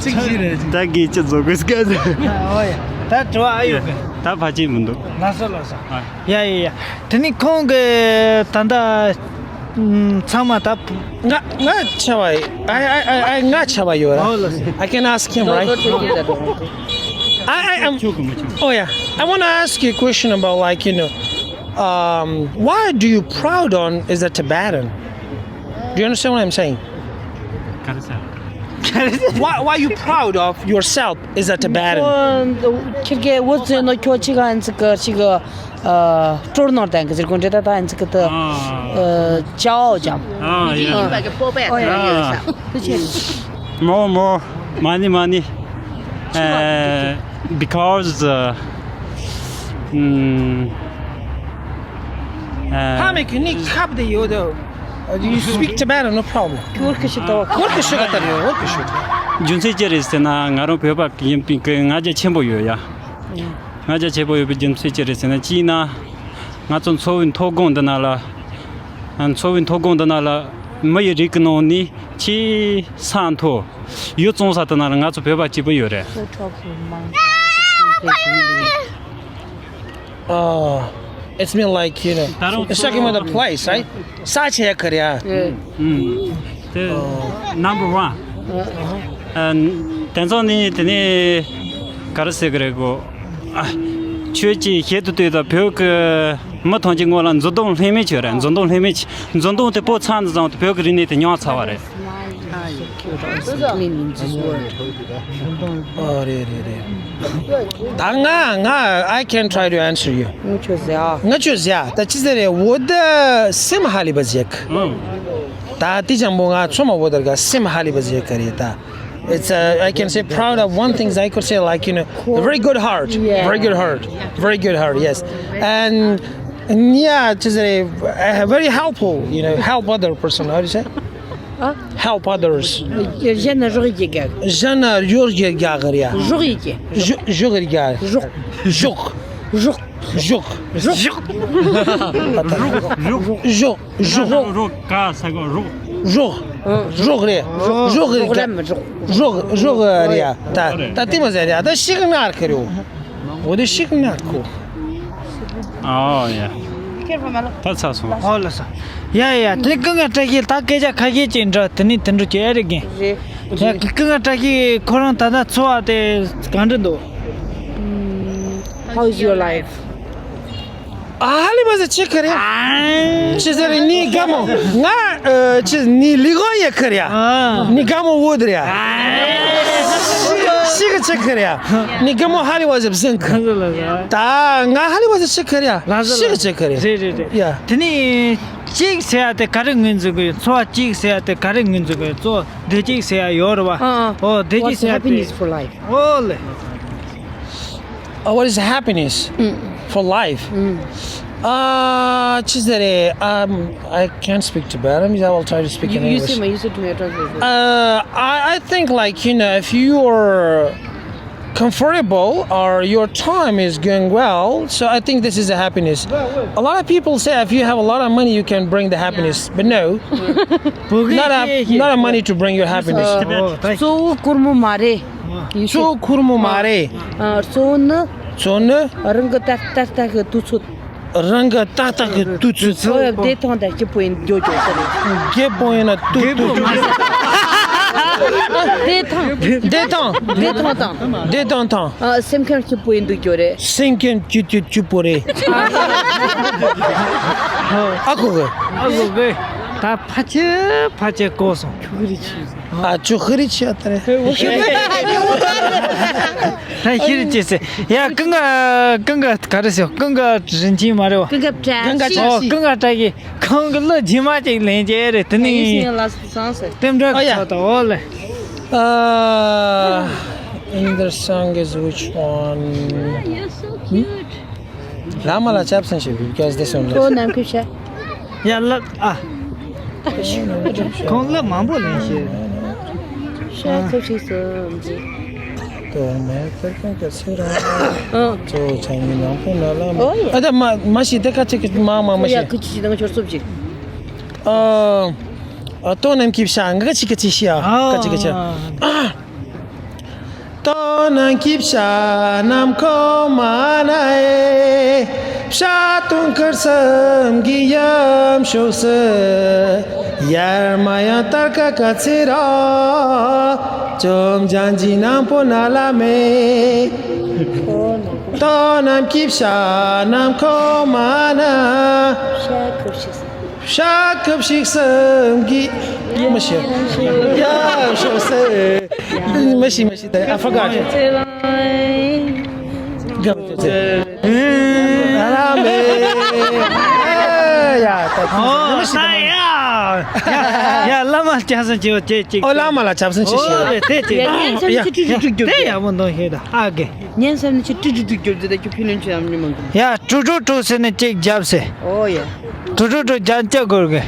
ཅིག་ཞིག་རེད། ད་གིས་ཅི་བཟོ་དགོས་སྐད། ཨོ་ཡ། ད་དྲི་བ་ཨ་ཡོད་གི་ད་ཕལ་ཆེར་མི་འདུག་ལགས་སོ་ལགས་སོ། ཨ། ཡ་ཡ་ཡ། དེ་ནི་ཁོང་གི་ད་ལྟ། ཚང་མ་ད། ང་ང་ཆ་བ། I I I I ང་ཆ་བ་ཡོད་ར། ཨོ་ལགས་སོ། I can ask him, right? I, I am. Oh yeah, I want to ask you a question about, like, you know, um, why do you proud on is a Tibetan? Do you understand what I'm saying? Why, why you proud of yourself is a Tibetan? ཁྱེད་ཀྱིས་བོད་ཟེར་ནོ་ཁྱོད་ཅི་ག་ཨན་ཙི་གི་ཅི་གི་སྤྲོར་ནོར་དང་གི་ཟེར་གོ་འདྲེ་ད་ད་ཨན་ཙི་གི་ད་ཨ་ཅའོ་ཅམ། ཨ་ཡ། ཨ་ཡ། མོ་མོ་མ་ནི་མ་ནི། ཨ། Because uh, mm, uh, ཕ་མེས་ཁྱེད་ནི་ཁབ་དེ་ཡོད་དོ། You speak Tibetan, no problem. ཁོར་ཁི་ཤི་ཏོ། ཁོར་ཁི་ཤི་ག་ཏར་ཡོད། ཁོར་ཁི་ཤི་ཏོ། རྒྱུ་མཚན་ཅི་རེད་ཟེར་ན་ང་རང་བོད་པ་ཡིན་པའི་ང་རྒྱལ་ཆེན་པོ་ཡོད་ཡ། ང་རྒྱལ་ཆེན་པོ་ཡོད་པའི་རྒྱུ་མཚན་ཅི་རེད་ཟེར་ན་གཅིག་ན་ང་ཚོ་འཚོ་བའི་མཐོ་སྒང་འདི་ན་ལ། འཚོ་བའི་མཐོ་སྒང་འདི་ན་ལ་མི་ཡི་རིགས་ཀྱི་ནང་ནས་ཆེས་ས་མཐོ། ཡུལ་བཙོང་ས་དེ་ན་ལ་ང་ཚོ་བོད་པ་གཅིག་པུ་ཡོད་རེད། Uh, it's mean, like, you know, it's talking about the place, right? ས་ཆ་ཡ་ཁར་ཡ། ཨུམ། དེ་number one. ཨ། དེ་ཚོ་ནི་དེ་ནི་ག་རེ་ཟེར་གི་རེད་གོ། ཨ། ཁྱོད་ཀྱིས་ཞེ་དུ་ལྟོས་དང་བོད་ཀྱི་མི་ཐམས་ཅད་སྔོན་ལ་འཛུལ་སྡོམ་ལྷད་མེད་བྱོས་རེད། འཛུལ་སྡོམ་ལྷད་མེད་བྱས། འཛུལ་སྡོམ་དེ་སྤོ་ཚར་ནས་བཟུང་སྟེ་བོད་ཀྱི་རིག་གནས་དེ་ཉམས་ཚར་བ་རེད། ཨ་རེད་རེད་རེད། ད་ང་ང་I can try to answer you. ངུ་ཆོ་ཟེ་ཨ། ངུ་ཆོ་ཟེ་ཨ། ད་ཅི་ཟེར་རེད། འོ་ད་སེམས་ཧ་ལི་བ་ཟེག་ད་དེ་ཅང་པོ་ང་ཚོ་མ་བོ་དར་ག་སེམས་ཧ་ལི་བ་ཟེག་ག་རེད་ད། It's uh, I can say proud of one thing. I could say, like, you know, a very good heart, yeah. Very good heart, very good heart. Yes, and yeah, just a, a very helpful. You know, help other person. How do you say? Help others. གཞན་ན་རོགས་བྱེད་དགོས། གཞན་ན་རོགས་བྱེད་དགོས་རེད། རོགས་བྱེད། རོགས་རོགས་རོགས་རོགས་རོགས། རོགས་རོགས་རོགས། རོགས་རོགས་རོགས། རོགས་རོགས་རོགས་ག་ས་གོ་རོགས། རོགས་རོགས་རེད། རོགས་རོགས་རེད། རོགས་རོགས་རེད། ད་ད་དེ་མ་ཟེར་རེད། ད་ཤིག་ནར་ཁེར་ཡོད། འོ་དེ་ཤིག་ནར་ཁོ། ཨོ་ཡ། ད་ཚར་སོང་། ཨོ་ལ་ས། ཡ་ཡ། དེ་ཀུན་དགའ་བཀྲ་ཤིས་ད་སྐད་ཆ་ཁ་ཤས་ཅིག་འདྲ། དེ་ནི་དེ་འདྲ་ཅིག་ཨེ་རེད་གིན། རེད། ཡ་ཀུན་དགའ་བཀྲ་ཤིས་ཁོ་རང་ད་ལྟ་འཚོ་བ་དེ་ག་འདྲ་འདུག How's your life? ཨ་ཧ་ལི་བ་ཟེ་ཆི་ཁ་རེ། ཨ། ཆི་ཟེར་ནི་ག་མོ། ང་ཨ་ཆི་ནི་ལི་གོ་ཡེ་ཁ་རེ་ཡ། ཨ། ནི་ག་མོ་བོ་དེ་རེ་ཡ། ཨ། ཤི་ག་ཆི་ཁ་རེ་ཡ། ནི་ག་མོ་ཧ་ལི་བ་ཟེ་བཟང་ཁ། ད་ང་ཧ་ལི་བ་ཟེ་ཆི་ཁ་རེ་ཡ། ཤི་ག་ཆི་ཁ་རེ་ཡ། རེད་རེད་རེད། ཡ། དེ་ནི་གཅིག་ཟེར་ཡ་དེ་ག་རེ་ངོས་འཛིན་གི་ཡོད། འཚོ་བ་གཅིག་ཟེར་ཡ་དེ་ག་རེ་ངོས་འཛིན་གི་ཡོད། གཙོ་བོ་བདེ་སྐྱིད་ཟེར་ཡ་ཡོད་རེད་བ། ཨ། ཨོ་བདེ་སྐྱིད་ཟེར་ཡ་དེ། What's happiness for life? ཨོ་ལེ། Uh, what is happiness for life? Uh, ཅི་ཟེར་རེད། Um, I can't speak Tibetan. I will try to speak in English. You, you say, you say to me, I translate. Uh, I, I think, like, you know, if you are comfortable or your time is going well, so I think this is a happiness. A lot of people say if you have a lot of money, you can bring the happiness, but no, not a, not a money to bring your happiness. གཙོ་བོ་སྒོར་མོ་མ་རེད། གཙོ་བོ་སྒོར་མོ་མ་རེད། གཙོ་བོ་ནི། གཙོ་བོ་ནི། རང་གི་ད་ལྟ་ལྟ་གི་དུས་ཚོད། རང་གི་ཏག་ཏག་གི་དུས་ཚོད། ཨོ་ཡ། བདེ་ཐང་དང་སྐྱིད་པོ་ཡིན་འགྱོ་འགྱོ་ས་རེད། སྐྱིད་པོ་ཡིན་ན་ཏུ་ཏུ་ཏུ། བདེ་ཐང་། བདེ་ཐང་། བདེ་ཐང་དང་། བདེ་ཐང་དང་། ཨ། སེམས་ཁམས་སྐྱིད་པོ་ཡིན་འདུག་འགྱོ་རེད། སེམས་ཁམས་སྐྱིད་སྐྱིད་སྐྱིད་པོ་རེད། ཨ་ཁུ་གི། ཨ་ཁུ་གི། ད་ཕ་ཆེ་ཕ་ཆེ་གོ་སོང་། ཁྱུག་རི་ཆེ། ཨ་ཅོ་ཧི་རི་ཆི་ཨ་ཏ་རེ། ད་ཧི་རི་ཅི་སེ། ཡ་ཀུན་དགའ་ཀུན་དགའ་ག་རེ་ཟེར། ཀུན་དགའ་རིན་ཆེན་མ་རེད་བ། ཀུན་དགའ་བཀྲ་ཤིས། ཨོ་ཀུན་དགའ་བཀྲ་ཤིས། ཁོང་གི་གླུ་རྗེས་མ་ཅིག་ལེན་གྱི་རེད། དེ་ནི་རྟེན་འབྲེལ་ཆགས་ད། ཨོ་ལེ། Uh, in the song is which one? You're so cute. ལ་མ་ལ་ཆབ་སེང་ཞིག because this one is ཁོ་ནམ་ཁུ་ཤ། ཡ་ལ་ཨ། ཁོང་ལ་མང་པོ་ལེན་ཤེས། ཤ་ཁུ་ཤིག་སོ་འཛི། དོ་མེ་ཏར་ཁང་ག་སེ་ར། ཨ། ཙོ་ཆ་ཉི་ནང་པོ་ན་ལ་མ། ཨོ་ཡ། ཨ་ད་མ་མ་ཤི་དེ་ཀ་ཅིག་མ་མ་མ་ཤི། ཡ་ཁུ་ཅི་ཅི་དང་ཆོར་སོབ་ཅིག་ཨ། ཨ་དོ་ནམ་ཁིབ་ཤ་ང་ཅིག་ག་ཅིག་ཤི་ཡ་ཀ་ཅིག་ག་ཅིག་ཨ། ཏོ་ནང་སྐྱིབས་ཤ་ནམ་ཁོ་མ་ན་ཨེ། བྱ་དུང་དཀར་གསུམ་གྱི་ཡུམ་ཕྱོགས་སུ། ཡར་མ་ཡང་སྟར་ཀ་ཀ་ཚེ་ར། བཅོམ་ལྡན་གྱི་སྙིང་པོ་ན་ལ་མེ། དོ་ནམ་གྱི་བྱ་རྣམས་ཁོ་མ་ན། བྱ་ཁུ་བྱུག་གསུམ་གྱི། མི་ཤེས། ཡུམ་ཕྱོགས་སུ། མི་ཤེས། མི་ཤེས། I forgot. ཡ། ཡ། བླ་མ་སྐྱབས་སུ་མཆིའོ། ཅེས་ཅིག་ཨོ། བླ་མ་ལ་སྐྱབས་སུ་མཆིའོ། ཨོ། དེ་ཅིག་ཡ། ཉན་ས་ནི་ཅི་ཀྲུག་ཀྲུག་ཀྲུག་ཀྲུག་དེ་ཡག་པོ་འདུག་ཤེས་ད། ཨ་གེ། ཉན་ས་ནི་ཅི་ཀྲུག་ཀྲུག་ཀྲུག་ཀྲུག་ཟེར་ད་ཁྱོད་ཕི་ལོན་ཆུ་ཡམ་ཉི་མ་འདུག་ཡ། ཀྲུག་ཀྲུག་ཀྲུག་ཟེར་ནི་ཅིག་རྒྱབ་ཟེར། ཨོ་ཡ། ཀྲུག་ཀྲུག་ཀྲུག་རྒྱབ་ཅི་དགོས་གི།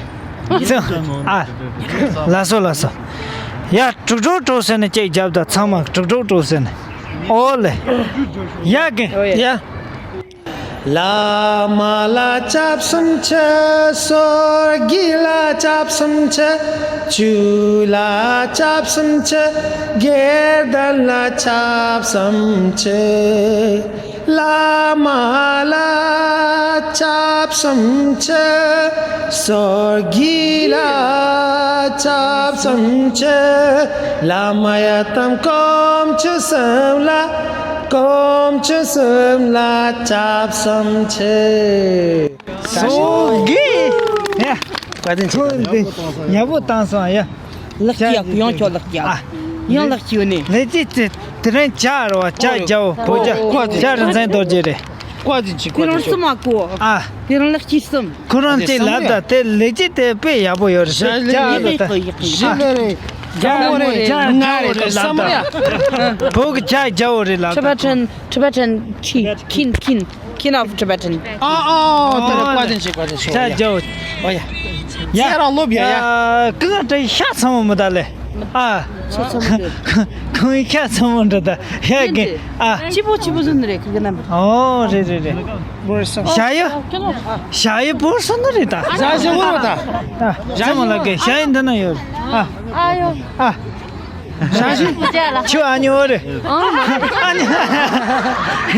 ཨ། ལགས་སོ། ལགས་སོ། ཡ། ཀྲུག་ཀྲུག་ཀྲུག་ཟེར་ནི་ཅིག་རྒྱབ་ད། ཚང་མ་ཀྲུག་ཀྲུག་ཀྲུག་ཟེར་ནི། ཨོ་ལེ། ཡ་གི། ཨོ་ཡ། ཡ། བླ་མ་ལ་སྐྱབས་སུ་མཆི། སོ་དགེ་ལ་སྐྱབས་སུ་མཆི། ཆོས་ལ་སྐྱབས་སུ་མཆི། དགེ་འདུན་ལ་སྐྱབས་སུ་མཆི། བླ་མ་ལ་སྐྱབས་སུ་མཆི། སོ་དགེ་ལ་སྐྱབས་སུ་མཆི། བླ་མ་ཡ་དམ་སྐུ་མཆེད་གསུམ་ལ། སྐུ་མཆེད་གསུམ་ལ་སྐྱབས་སུ་མཆི། སོ་དགེ། ཡ། བཀའ་དྲིན་ཆེ། ཁོང་དེ་ཡག་པོ་བཏང་སོང་ཡ། ལག་གི་ཡག་པོ་ཡང་ཁྱོད་ལག་གི་ཡག་ཨ། ཡང་ལག་གི་ཡོད་ནི། ལས་ཀྱི་དེ་དེ་རིང་ཇ་རེད་བ། ཇ་རྒྱའོ། བོད་ཇ། ཇ་རིན་ཆེན་རྡོ་རྗེ་རེད། བཀའ་དྲིན་ཆེ། བཀའ་དྲིན་ཆེ། ཁྱོད་རང་གསུམ་མ་གོ་ཨ། དེ་རིང་ལག་གི་གསུམ། ཁོ་རང་ཅིག་ལབ་ད། དེ་ལས་ཀྱི་དེ་དཔེ་ཡག་པོ་ཡོད་རེད། ཇ་རེད་ད། ཇ་རེད། ཇ་རེད། ཇ་རེད་ལབ་ད། བོད་ཀྱི་ཇ་རྒྱའོ་རེད་ལབ་ད། Tibetan, Tibetan tea, kin, kin, kin of Tibetan. ཨ་ཨ། དེ་ལ་བཀའ་དྲིན་ཆེ། བཀའ་དྲིན་ཆེ། ཇ་རྒྱའོ། ཨོ་ཡ། ཡ། ཚེ་རིང་ལོ་བརྒྱ་ཡ། ཀུན་དགའ་བཀྲ་ཤིས་ཤ་ཚ་མོ་མི་ད་ལེ། ཨ། ཁོང་ཤ་ཚ་མོ་འདྲ་ད། ཡ་གི། ཨ། སྐྱིད་པོ་སྐྱིད་པོ་བཟོ་ནི་རེད། ཁུ་གི་རྣམ་པ། ཨོ་རེད་རེད་རེད། བོར་སོང་། ཞ་ཡི། ཞ་ཡི་བོར་སོང་ནི་རེད་ད། ཞ་ཡི་བོར་བ་ད། ཨ། ཚ་མོ་ལ་གི་ཞ་ཡི་འདི་ན་ཡོད། ཨ། ཨ་ཡོ། ཨ། ཞ་ཡི། ཁྱོད་ཨ་ཉོ་རེད། ཨ་ཉོ། ཡ།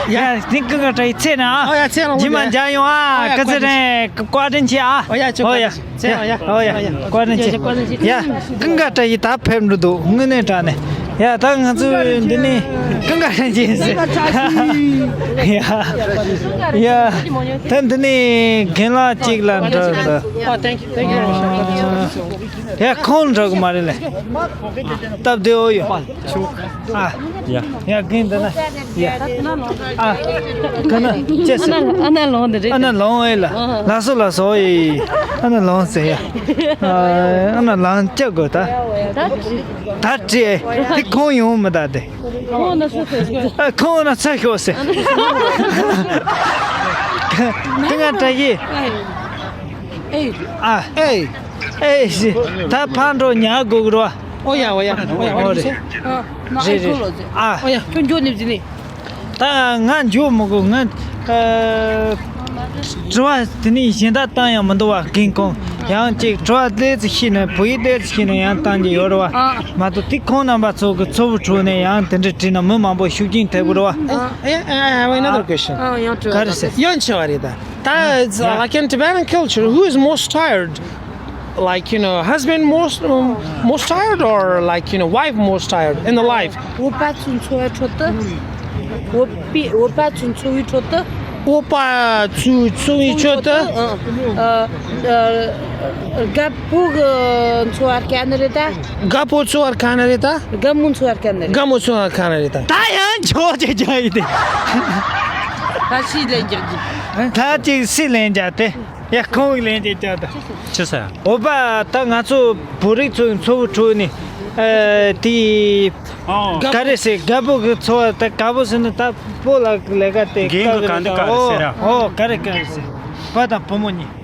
ཡ། དེང་ཀུན་དགའ་བཀྲ་ཤིས་ཚེ་ན་ཨ། ཨོ་ཡ། ཚེ་རིང་། རྗེས་མ་མཇལ་ཡོང་ཨ། ཨོ་ཡ། བཀའ་དྲིན་ཆེ། བཀའ་དྲིན་ཆེ་ཨ། ཨོ་ཡ། ཨོ་ཡ། ཚེ་རིང་། ཡ། ཨོ་ཡ། བཀའ་དྲིན་ཆེ། ཡ། ཀུན་དགའ་བཀྲ་ཤིས་ད་ཕེབས་འགྲོ་འདུག་དངོས་གནས་དྲང་གནས། ཡ། ད་ང་ཚོ་འདི་ནས་ཀུན་དགའ་བཀྲ་ཤིས་ཟེར། ཡ། ཡ། ད་འདི་ནས་རྒན་ལགས་གཅིག་ལ་འགྲོ་འདུག་ཨོ། Thank you. Thank you very much. ཡ། ཁོང་འགྲོ་གི་མ་རེད་ལེ། སྟབས་བདེ་བོ་ཡོད། ཨ། ཡ། ཡ། རྒན་འདི་ན། ཡ། ཨ། ག་ན་ཅི་ཟེར། ཨ་ན་ལོང་འདི་རེད། ཨ་ན་ལོང་ཨེ་ལ། ལགས་སོ་ལགས་སོ་ཨེ། ཨ་ན་ལོང་ཟེར་ཡ། ཨ་ན་ལོང་ཅི་དགོས་ད། ད་དྲི་ཨེ། དེ་ཁོང་ཡོང་མི་ད་དེ། ཨ། ཁོང་ན་ཚ་ཤོག་ཟེར། དེ་ང་དྲ་ཡི། ཨ། ཨེ། ཨེ་ཤི། ད་ཕར་འགྲོ་ཉལ་དགོས་གི་རེད་བ། ཨོ་ཡ། ཨོ་ཡ། ཨོ་ཡ། ཨོ་རེད། རེད་རེད། ཨ། ཨོ་ཡ། ཁྱོད་འགྱོ་ནི་ཟིན་ནི། ད་ང་འགྱོ་མི་དགོས། ང་ཨ། དྲི་བ་དེ་ནི་གཞན་དག་བཏང་ཡང་མི་འདུག་བ། རྒན་ཁོང་ཡང་ཅིག་དྲི་བ་ལས་ཙི་ཤེས་ན། བོད་ཡིག་ལས་ཙི་ཤེས་ན་ཡང་བཏང་གི་ཡོད་རེད་བ། ཨ། མ་གཏོགས་དེ་ཁོང་རྣམ་པ་ཚོ་གི་ཚོ་བོ་ཁྲོད་ནས་ཡང་དེ་འདྲ་དྲིས་ན་མི་མང་པོ་ཤུགས་རྐྱེན་ཐེབས་གི་རེད་བ། ཨ། I have another question. ཨ། ཡང་དྲི་བ། ག་རེ་ཟེར། ཡང་ཆེ་བ་རེད་ད། ད་it's like in Tibetan culture, who is most tired? Like, you know, husband most, um, most tired, or, like, you know, wife most tired in the life? འོ་པ་ཚོའི་འཚོ་བའི་ཁྲོད་དུ། འོ་པའི། འོ་པ་ཚོའི་འཚོ་བའི་ཁྲོད་དུ། འོ་པ་ཚོའི་འཚོ་བའི་ཁྲོད་དུ། ཨ། ཨ། རྒད་པོ་གི་འཚོ་བ་དཀའ་ནི་རེད་ད། རྒད་པོ་འཚོ་བ་དཀའ་ནི་རེད་ད། རྒན་མོ་འཚོ་བ་དཀའ་ནི་རེད། རྒན་མོ་འཚོ་བ་དཀའ་ནི་རེད་ད། ད་ཡང་ཆོག་ཅིག་ཅིག་ཡིན་ཏེ། ད་ཤི་ལན་རྒྱག་གི། ད་ཅིག་སྲིད་ལན་རྒྱག་སྟེ། ཡ། ཁོང་གི་ལན་དེ་བསྐྱར་དུ། ཅི་ཟེར། འོ་པ། ད་ང་ཚོ་བོད་རིགས་ཚོའི་འཚོ་བའི་ཁྲོད་ནས། ཨ། དེ། ཨོ། ག་རེ་ཟེར། རྒད་པོ་གི་འཚོ་བ་ད་ག་པོ་ཟེར་ན། ད་སྤོ་ལགས་ཀྱི་ལས་ཀ་དེ་རྒན་གྱི་ག་འདི་ག་རེ་ཟེར་ཨ། ཨོ། ག་རེ་ག་རེ་ཟེར། བ་དང་བུ་མོ་གཉིས།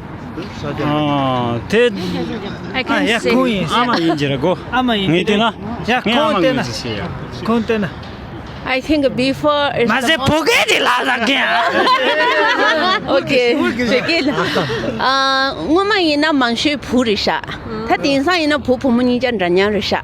ཨ། དེ། I ཨ། can't ཡ། say. ཁོང་ཡིན། ཨ་མ་ཡིན་གྱི་རེད་གོ། ཨ་མ་ཡིན། ངས་བལྟས་ན། ཡ། ངས་ཨ་ཁོང་མ་བལྟས་ཡིན་ན། ཟེར་ཤེས་ཡ། ཁོང་བལྟས་ན། I think before is མ་ཟད་བོད་སྐད་ཅིག་ལབ་ཟེར་གི། Okay. བོད་སྐད་ལ། ཨ། སྔོན་མ་ཡིན་ན་མང་ཤོས་བུ་རེད་ཤག་ད་དེང་སང་ཡིན་ན་བུ་བུ་མོ་གཉིས་ཀ་འདྲ་མཉམ་རེད་ཤག་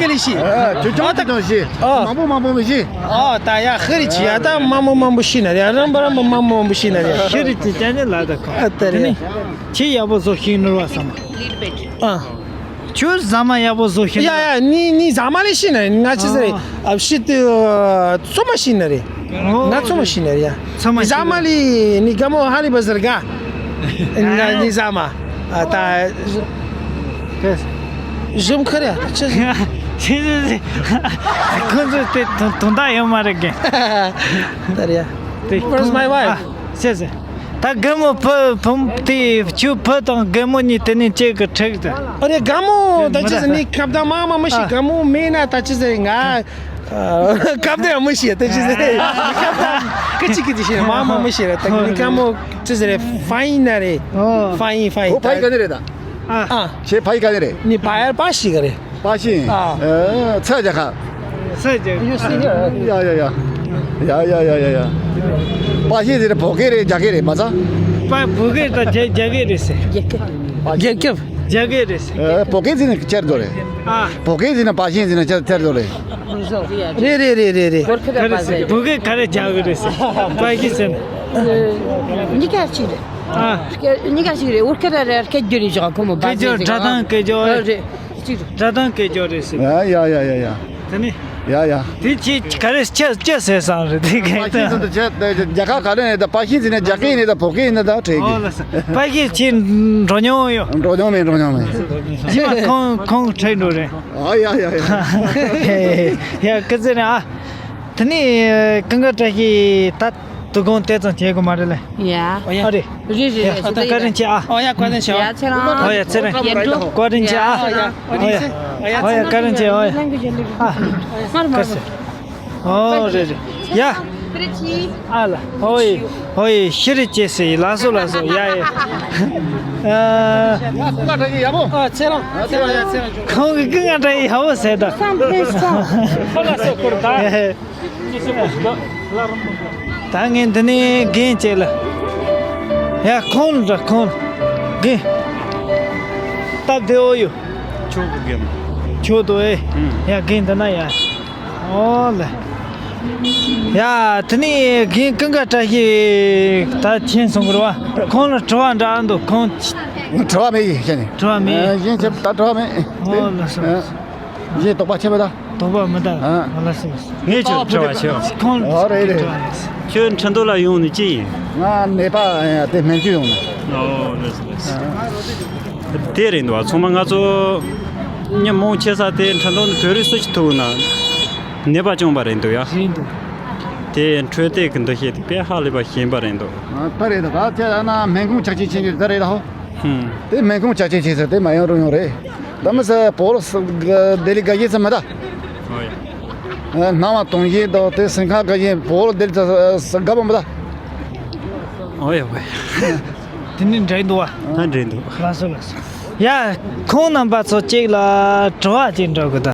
ཀ་ལི་ཤི། ཨ། ཁྱོད་ཅང་ཨ་ད་ཅང་ཤི། ཨ། མང་པོ་མང་པོ་མི་ཤི། ཨ་ད་ཡ་ཧི་རི་ཆི་ཡ་ད་མ་མོ་མང་པོ་ཤི་ན་རེ། རམ་པ་རམ་པ་མ་མོ་མང་པོ་ཤི་ན་རེ། ཤི་རི་ཅི་ཅན་ནི་ལ་ད་ཁོ། ཨ་ད་རེ། དེ་ནི་ཁྱི་ཡག་པོ་བཟོ་ཤེས་ནོར་བ་སམ། ཨ། ཁྱོད་ཟ་མ་ཡག་པོ་བཟོ་ཤེས་ཡ་ཡ་ནི་ནི་ཟ་མ་ལས་ཤི་ན་ང་ཅི་ཟེར། ཨ། ཨ་ཤི་དེ་ཚོ་མ་ཤི་ན་རེ། ང་ཚོ་མ་ཤི་ན་རེ་ཡ། ཚང་མ་ནི་ཟ་མ་ལི་ནི་ག་མོ་ཧ་ལི་བ་ཟེར་ག་ང་ནི་ཟ་མ། ཨ་ད་ཞིམ་ཁ་རེ་ཡ་ད་ཆི་ཟེར། ཆི་ཟེར་ཟེར། ཁོ་ཚོ་དེ་དོན་དག་ཡོད་མ་རེད་གི། ད་རེ་ཡ། དེ་Where's my wife? ཨ། ཟེར་ཟེར། ད་རྒན་མོ་བུ་བུ་དེ་ཁྱོད་བུ་དང་རྒན་མོ་གཉིས་དེ་ནས་ཅིག་གི་ཁྲིག་ཏུ། ཨ་རེ་རྒན་མོ་ད་ཅི་ཟེར་ནི་ཁབ་ད་མ་མ་མི་ཤི། ཨ། རྒན་མོ་མེད་ན་ད་ཅི་ཟེར་ང་། ཁབ་ད་ཡང་མི་ཤི་ད་ཅི་ཟེར། ཁབ་ད་ཀི་ཅི་ཀི་ཅི་ཤི་མ་མ་མི་ཤི་ར་ད་ནི་རྒན་མོ་ཅི་ཟེར་ཕ་ཡིན་ན་རེ། ཨོ། ཕ་ཡིན་ཕ་ཡིན། ཨོ་ཕ་ཡིན་ག་ནི་རེད་ད། ཨ། ཨ། ཁྱེད་ཕ་ཡིན་ག་ནི་རེད། ནི་ཕ་ཡར་པ་ཤི་ག་རེ། པ་ཤིན། ཨ། ཨ། ཚ་རྒྱ་ཁ། ཚ་རྒྱ་ཁ། ཡ་ཡ་ཡ། ཡ་ཡ་ཡ་ཡ་ཡ། པ་ཤིན་ཟེར་ན་བོད་སྐད་རེད་རྒྱ་སྐད་རེད་མ་ཚ། པ་བོད་སྐད་དང་རྒྱ་རྒྱ་སྐད་རེད་ཟེར། རྒྱལ་ཁབ། རྒྱལ་ཁབ། རྒྱ་སྐད་རེད་ཟེར། ཨ། བོད་སྐད་ཟེར་ན་ཁྱེར་དོ་རེད། ཨ། བོད་སྐད་ཟེར་ན་པ་ཤིན་ཟེར་ན་ཁྱེར་ཁྱེར་དོ་རེད། རེད་རེད་རེད་རེད་རེད། ག་རེ་ཟེར་བོད་སྐད་ག་རེ་རྒྱ་སྐད་རེད་ཟེར། པ་ཤིན་ཟེར་ན། གཉིས་ཀ་གཅིག་རེད། ཨ། གཉིས་ཀ་གཅིག་རེད། འུར་ཁ་ར་ར་སྐད་རྒྱུ་རེད་ཅག་ཁོ་མོ་སྐད་རྒྱུ་སྒྲ་གདངས་སྐད་རྒྱུ་རེད། རེད། གཅིག་རེད། སྒྲ་གདངས་སྐད་རྒྱུ་རེད་ཟེར། ཡ་ཡ་ཡ་ཡ་ཡ། དེ་ནི། ཡ་ཡ། དེ་ཅི་ག་རེ་ཅི་ཅི་ཟེར་སང་རེད་དེ་ག་པ་ཤིན་ཟེར་དུ་ཅི་རྒྱ་གར་ག་ལེ་ནས་ད་པ་ཤིན་ཟེར་ནས་རྒྱ་སྐད་ནས་ད་བོད་སྐད་ནས་ད་བྲལ་ཨོ་གི། ལ་ས་པ་ཤིན་ཅི་འགྲོ་མྱོང་ཡོད། འགྲོ་མྱོང་མེད་འགྲོ་མྱོང་མེད། ཅི་མ་ཁོང་ཁོང་བྲལ་འགྲོ་རེད། ཨ་ཡ་ཡ་ཡ། ཡ་སྐད་ཟེར་ནས་ཨ། དེ་ནི་ཀུན་དགའ་བཀྲ་ཤིས་ད། དུ་དགོང་དེ་ཙམ་བྱེད་དགོས་མ་རེད་ལེ། ཡ། ཨ་རེད། རེད་རེད་ཡ། རེད། ད་བཀའ་དྲིན་ཆེ་ཨ། ཨོ་ཡ། བཀའ་དྲིན་ཆེ་ཨ། ཡ། ཚེ་རིང་། ཨོ་ཡ། ཚེ་རིང་། ཡ། བཀའ་དྲིན་ཆེ་ཨ། ཨོ་ཡ། ཨོ་ཡ། བཀའ་དྲིན་ཆེ། ཨོ་ཡ། ཨ། བཀའ་དྲིན་ཆེ། ཨོ་རེད་རེད་ཡ། ཨ་ལ། ཨོ་ཡེ། ཨོ་ཡེ། ཤི་རི་ཅེ་སི། ལགས་སོ་ལགས་སོ། ཡ་ཡ། ཨ། ཨ། ཚེ་རིང་། ཁོང་གི་ཀུན་ང་འདྲ་ཡི་ཧ་བོ་ཟེར་ད། ཁོ་ལ་སོ་ཁོར་ད། ད་ངས་འདི་ནས་རྒན་བཅས་ལ། ཡ། ཁོང་ལ་འདྲ་ཁོང་ལ། རྒན། སྟབས་བདེ་བོ་ཡོད། ཆོག་གི་རྒན། ཆོག་ཏུ་ཨེ། ཨུམ། ཡ། རྒན་འདི་ན་ཡ། ཨོ་ལེ། ཡ། དེ་ནས་རྒན་ཀུན་དགའ་བཀྲ་ཤིས་ད་ཕྱིན་སོང་གི་རེད་བ། ཁོང་ལ་དྲི་བ་འདྲ་འདུག་ཁོང་། དྲི་བ་མེད་ཡིན་ཤེས་ནས། དྲི་བ་མེད། ཨ། གཞན་ཆེ་ད་དྲི་བ་མེད། ཨོ་ལེ། སོ། ཨ། གཞན་དོགས་པ་ཆེ་བ་ད། དོགས་པ་མི་འདུག་ཨ། ཨོ་ལེ། སོ། ངས་ཁྱོད་དྲི་བ་ཆེ་བ། ཁོང་ཨོ་རེད་རེད། ཁྱོད་ཁྲིན་ཏུའུ་ལ་ཡོང་ནི་ཅི་ཡིན། ང་ནད་པ་ཡ་དེ་སྨན་བཅོས་ཡོང་ནི། ཨོ་ལེ་ལེ། དེ་རེད་འདུག་བ། ཚང་མ་ང་ཚོ་ཉིན་མོ་ཆེ་ས་དེ་ཁྲིན་ཏུའུ་ནི་བོད་རིགས་སུ་ཅིག་ཐུག་ན་ནད་པ་བྱུང་བ་རེད་འདུག་ཡ། རེད་འདུག་དེ་འཕྲོད་བསྟེན་གི་འདུ་ཤེས་དེ་དཔེ་ཧ་ལས་པ་ཞན་པ་རེད་འདུག་ཨ། ད་རེད་ད། ད་ཁྱེད་ཨ་ན་སྨན་ཁང་ཆ་ཆེ་ཆེན་པོ་ད་རེད་ད་ཧོ། ཧུམ། དེ་སྨན་ཁང་ཆ་ཆེ་ཆེ་ས་དེ་མ་ཡོང་རུང་ཡོང་རེད། ད་མི་ས་བོད་ལ་ལྡི་ལི་དགའ་ཡིན་ས་མི་ད། ཨོ་ཡ། ཨ། སྣང་བ་དུང་ཞེན་དང་དེ་སེམས་ཁམས་དགའ་ཡིན་བོད་ལ་ལྡི་ལི་ས་དགའ་པོ་མི་ད། ཨོ་ཡ་ཨོ་ཡ། དེ་ནི་འདྲེ་འདུག་བ། ད་འདྲེ་འདུག་ལགས་སོ་ལགས་སོ། ཡ། ཁོང་རྣམ་པ་ཚོ་གཅིག་ལ་དྲི་བ་གཅིག་འདྲི་དགོས་ད།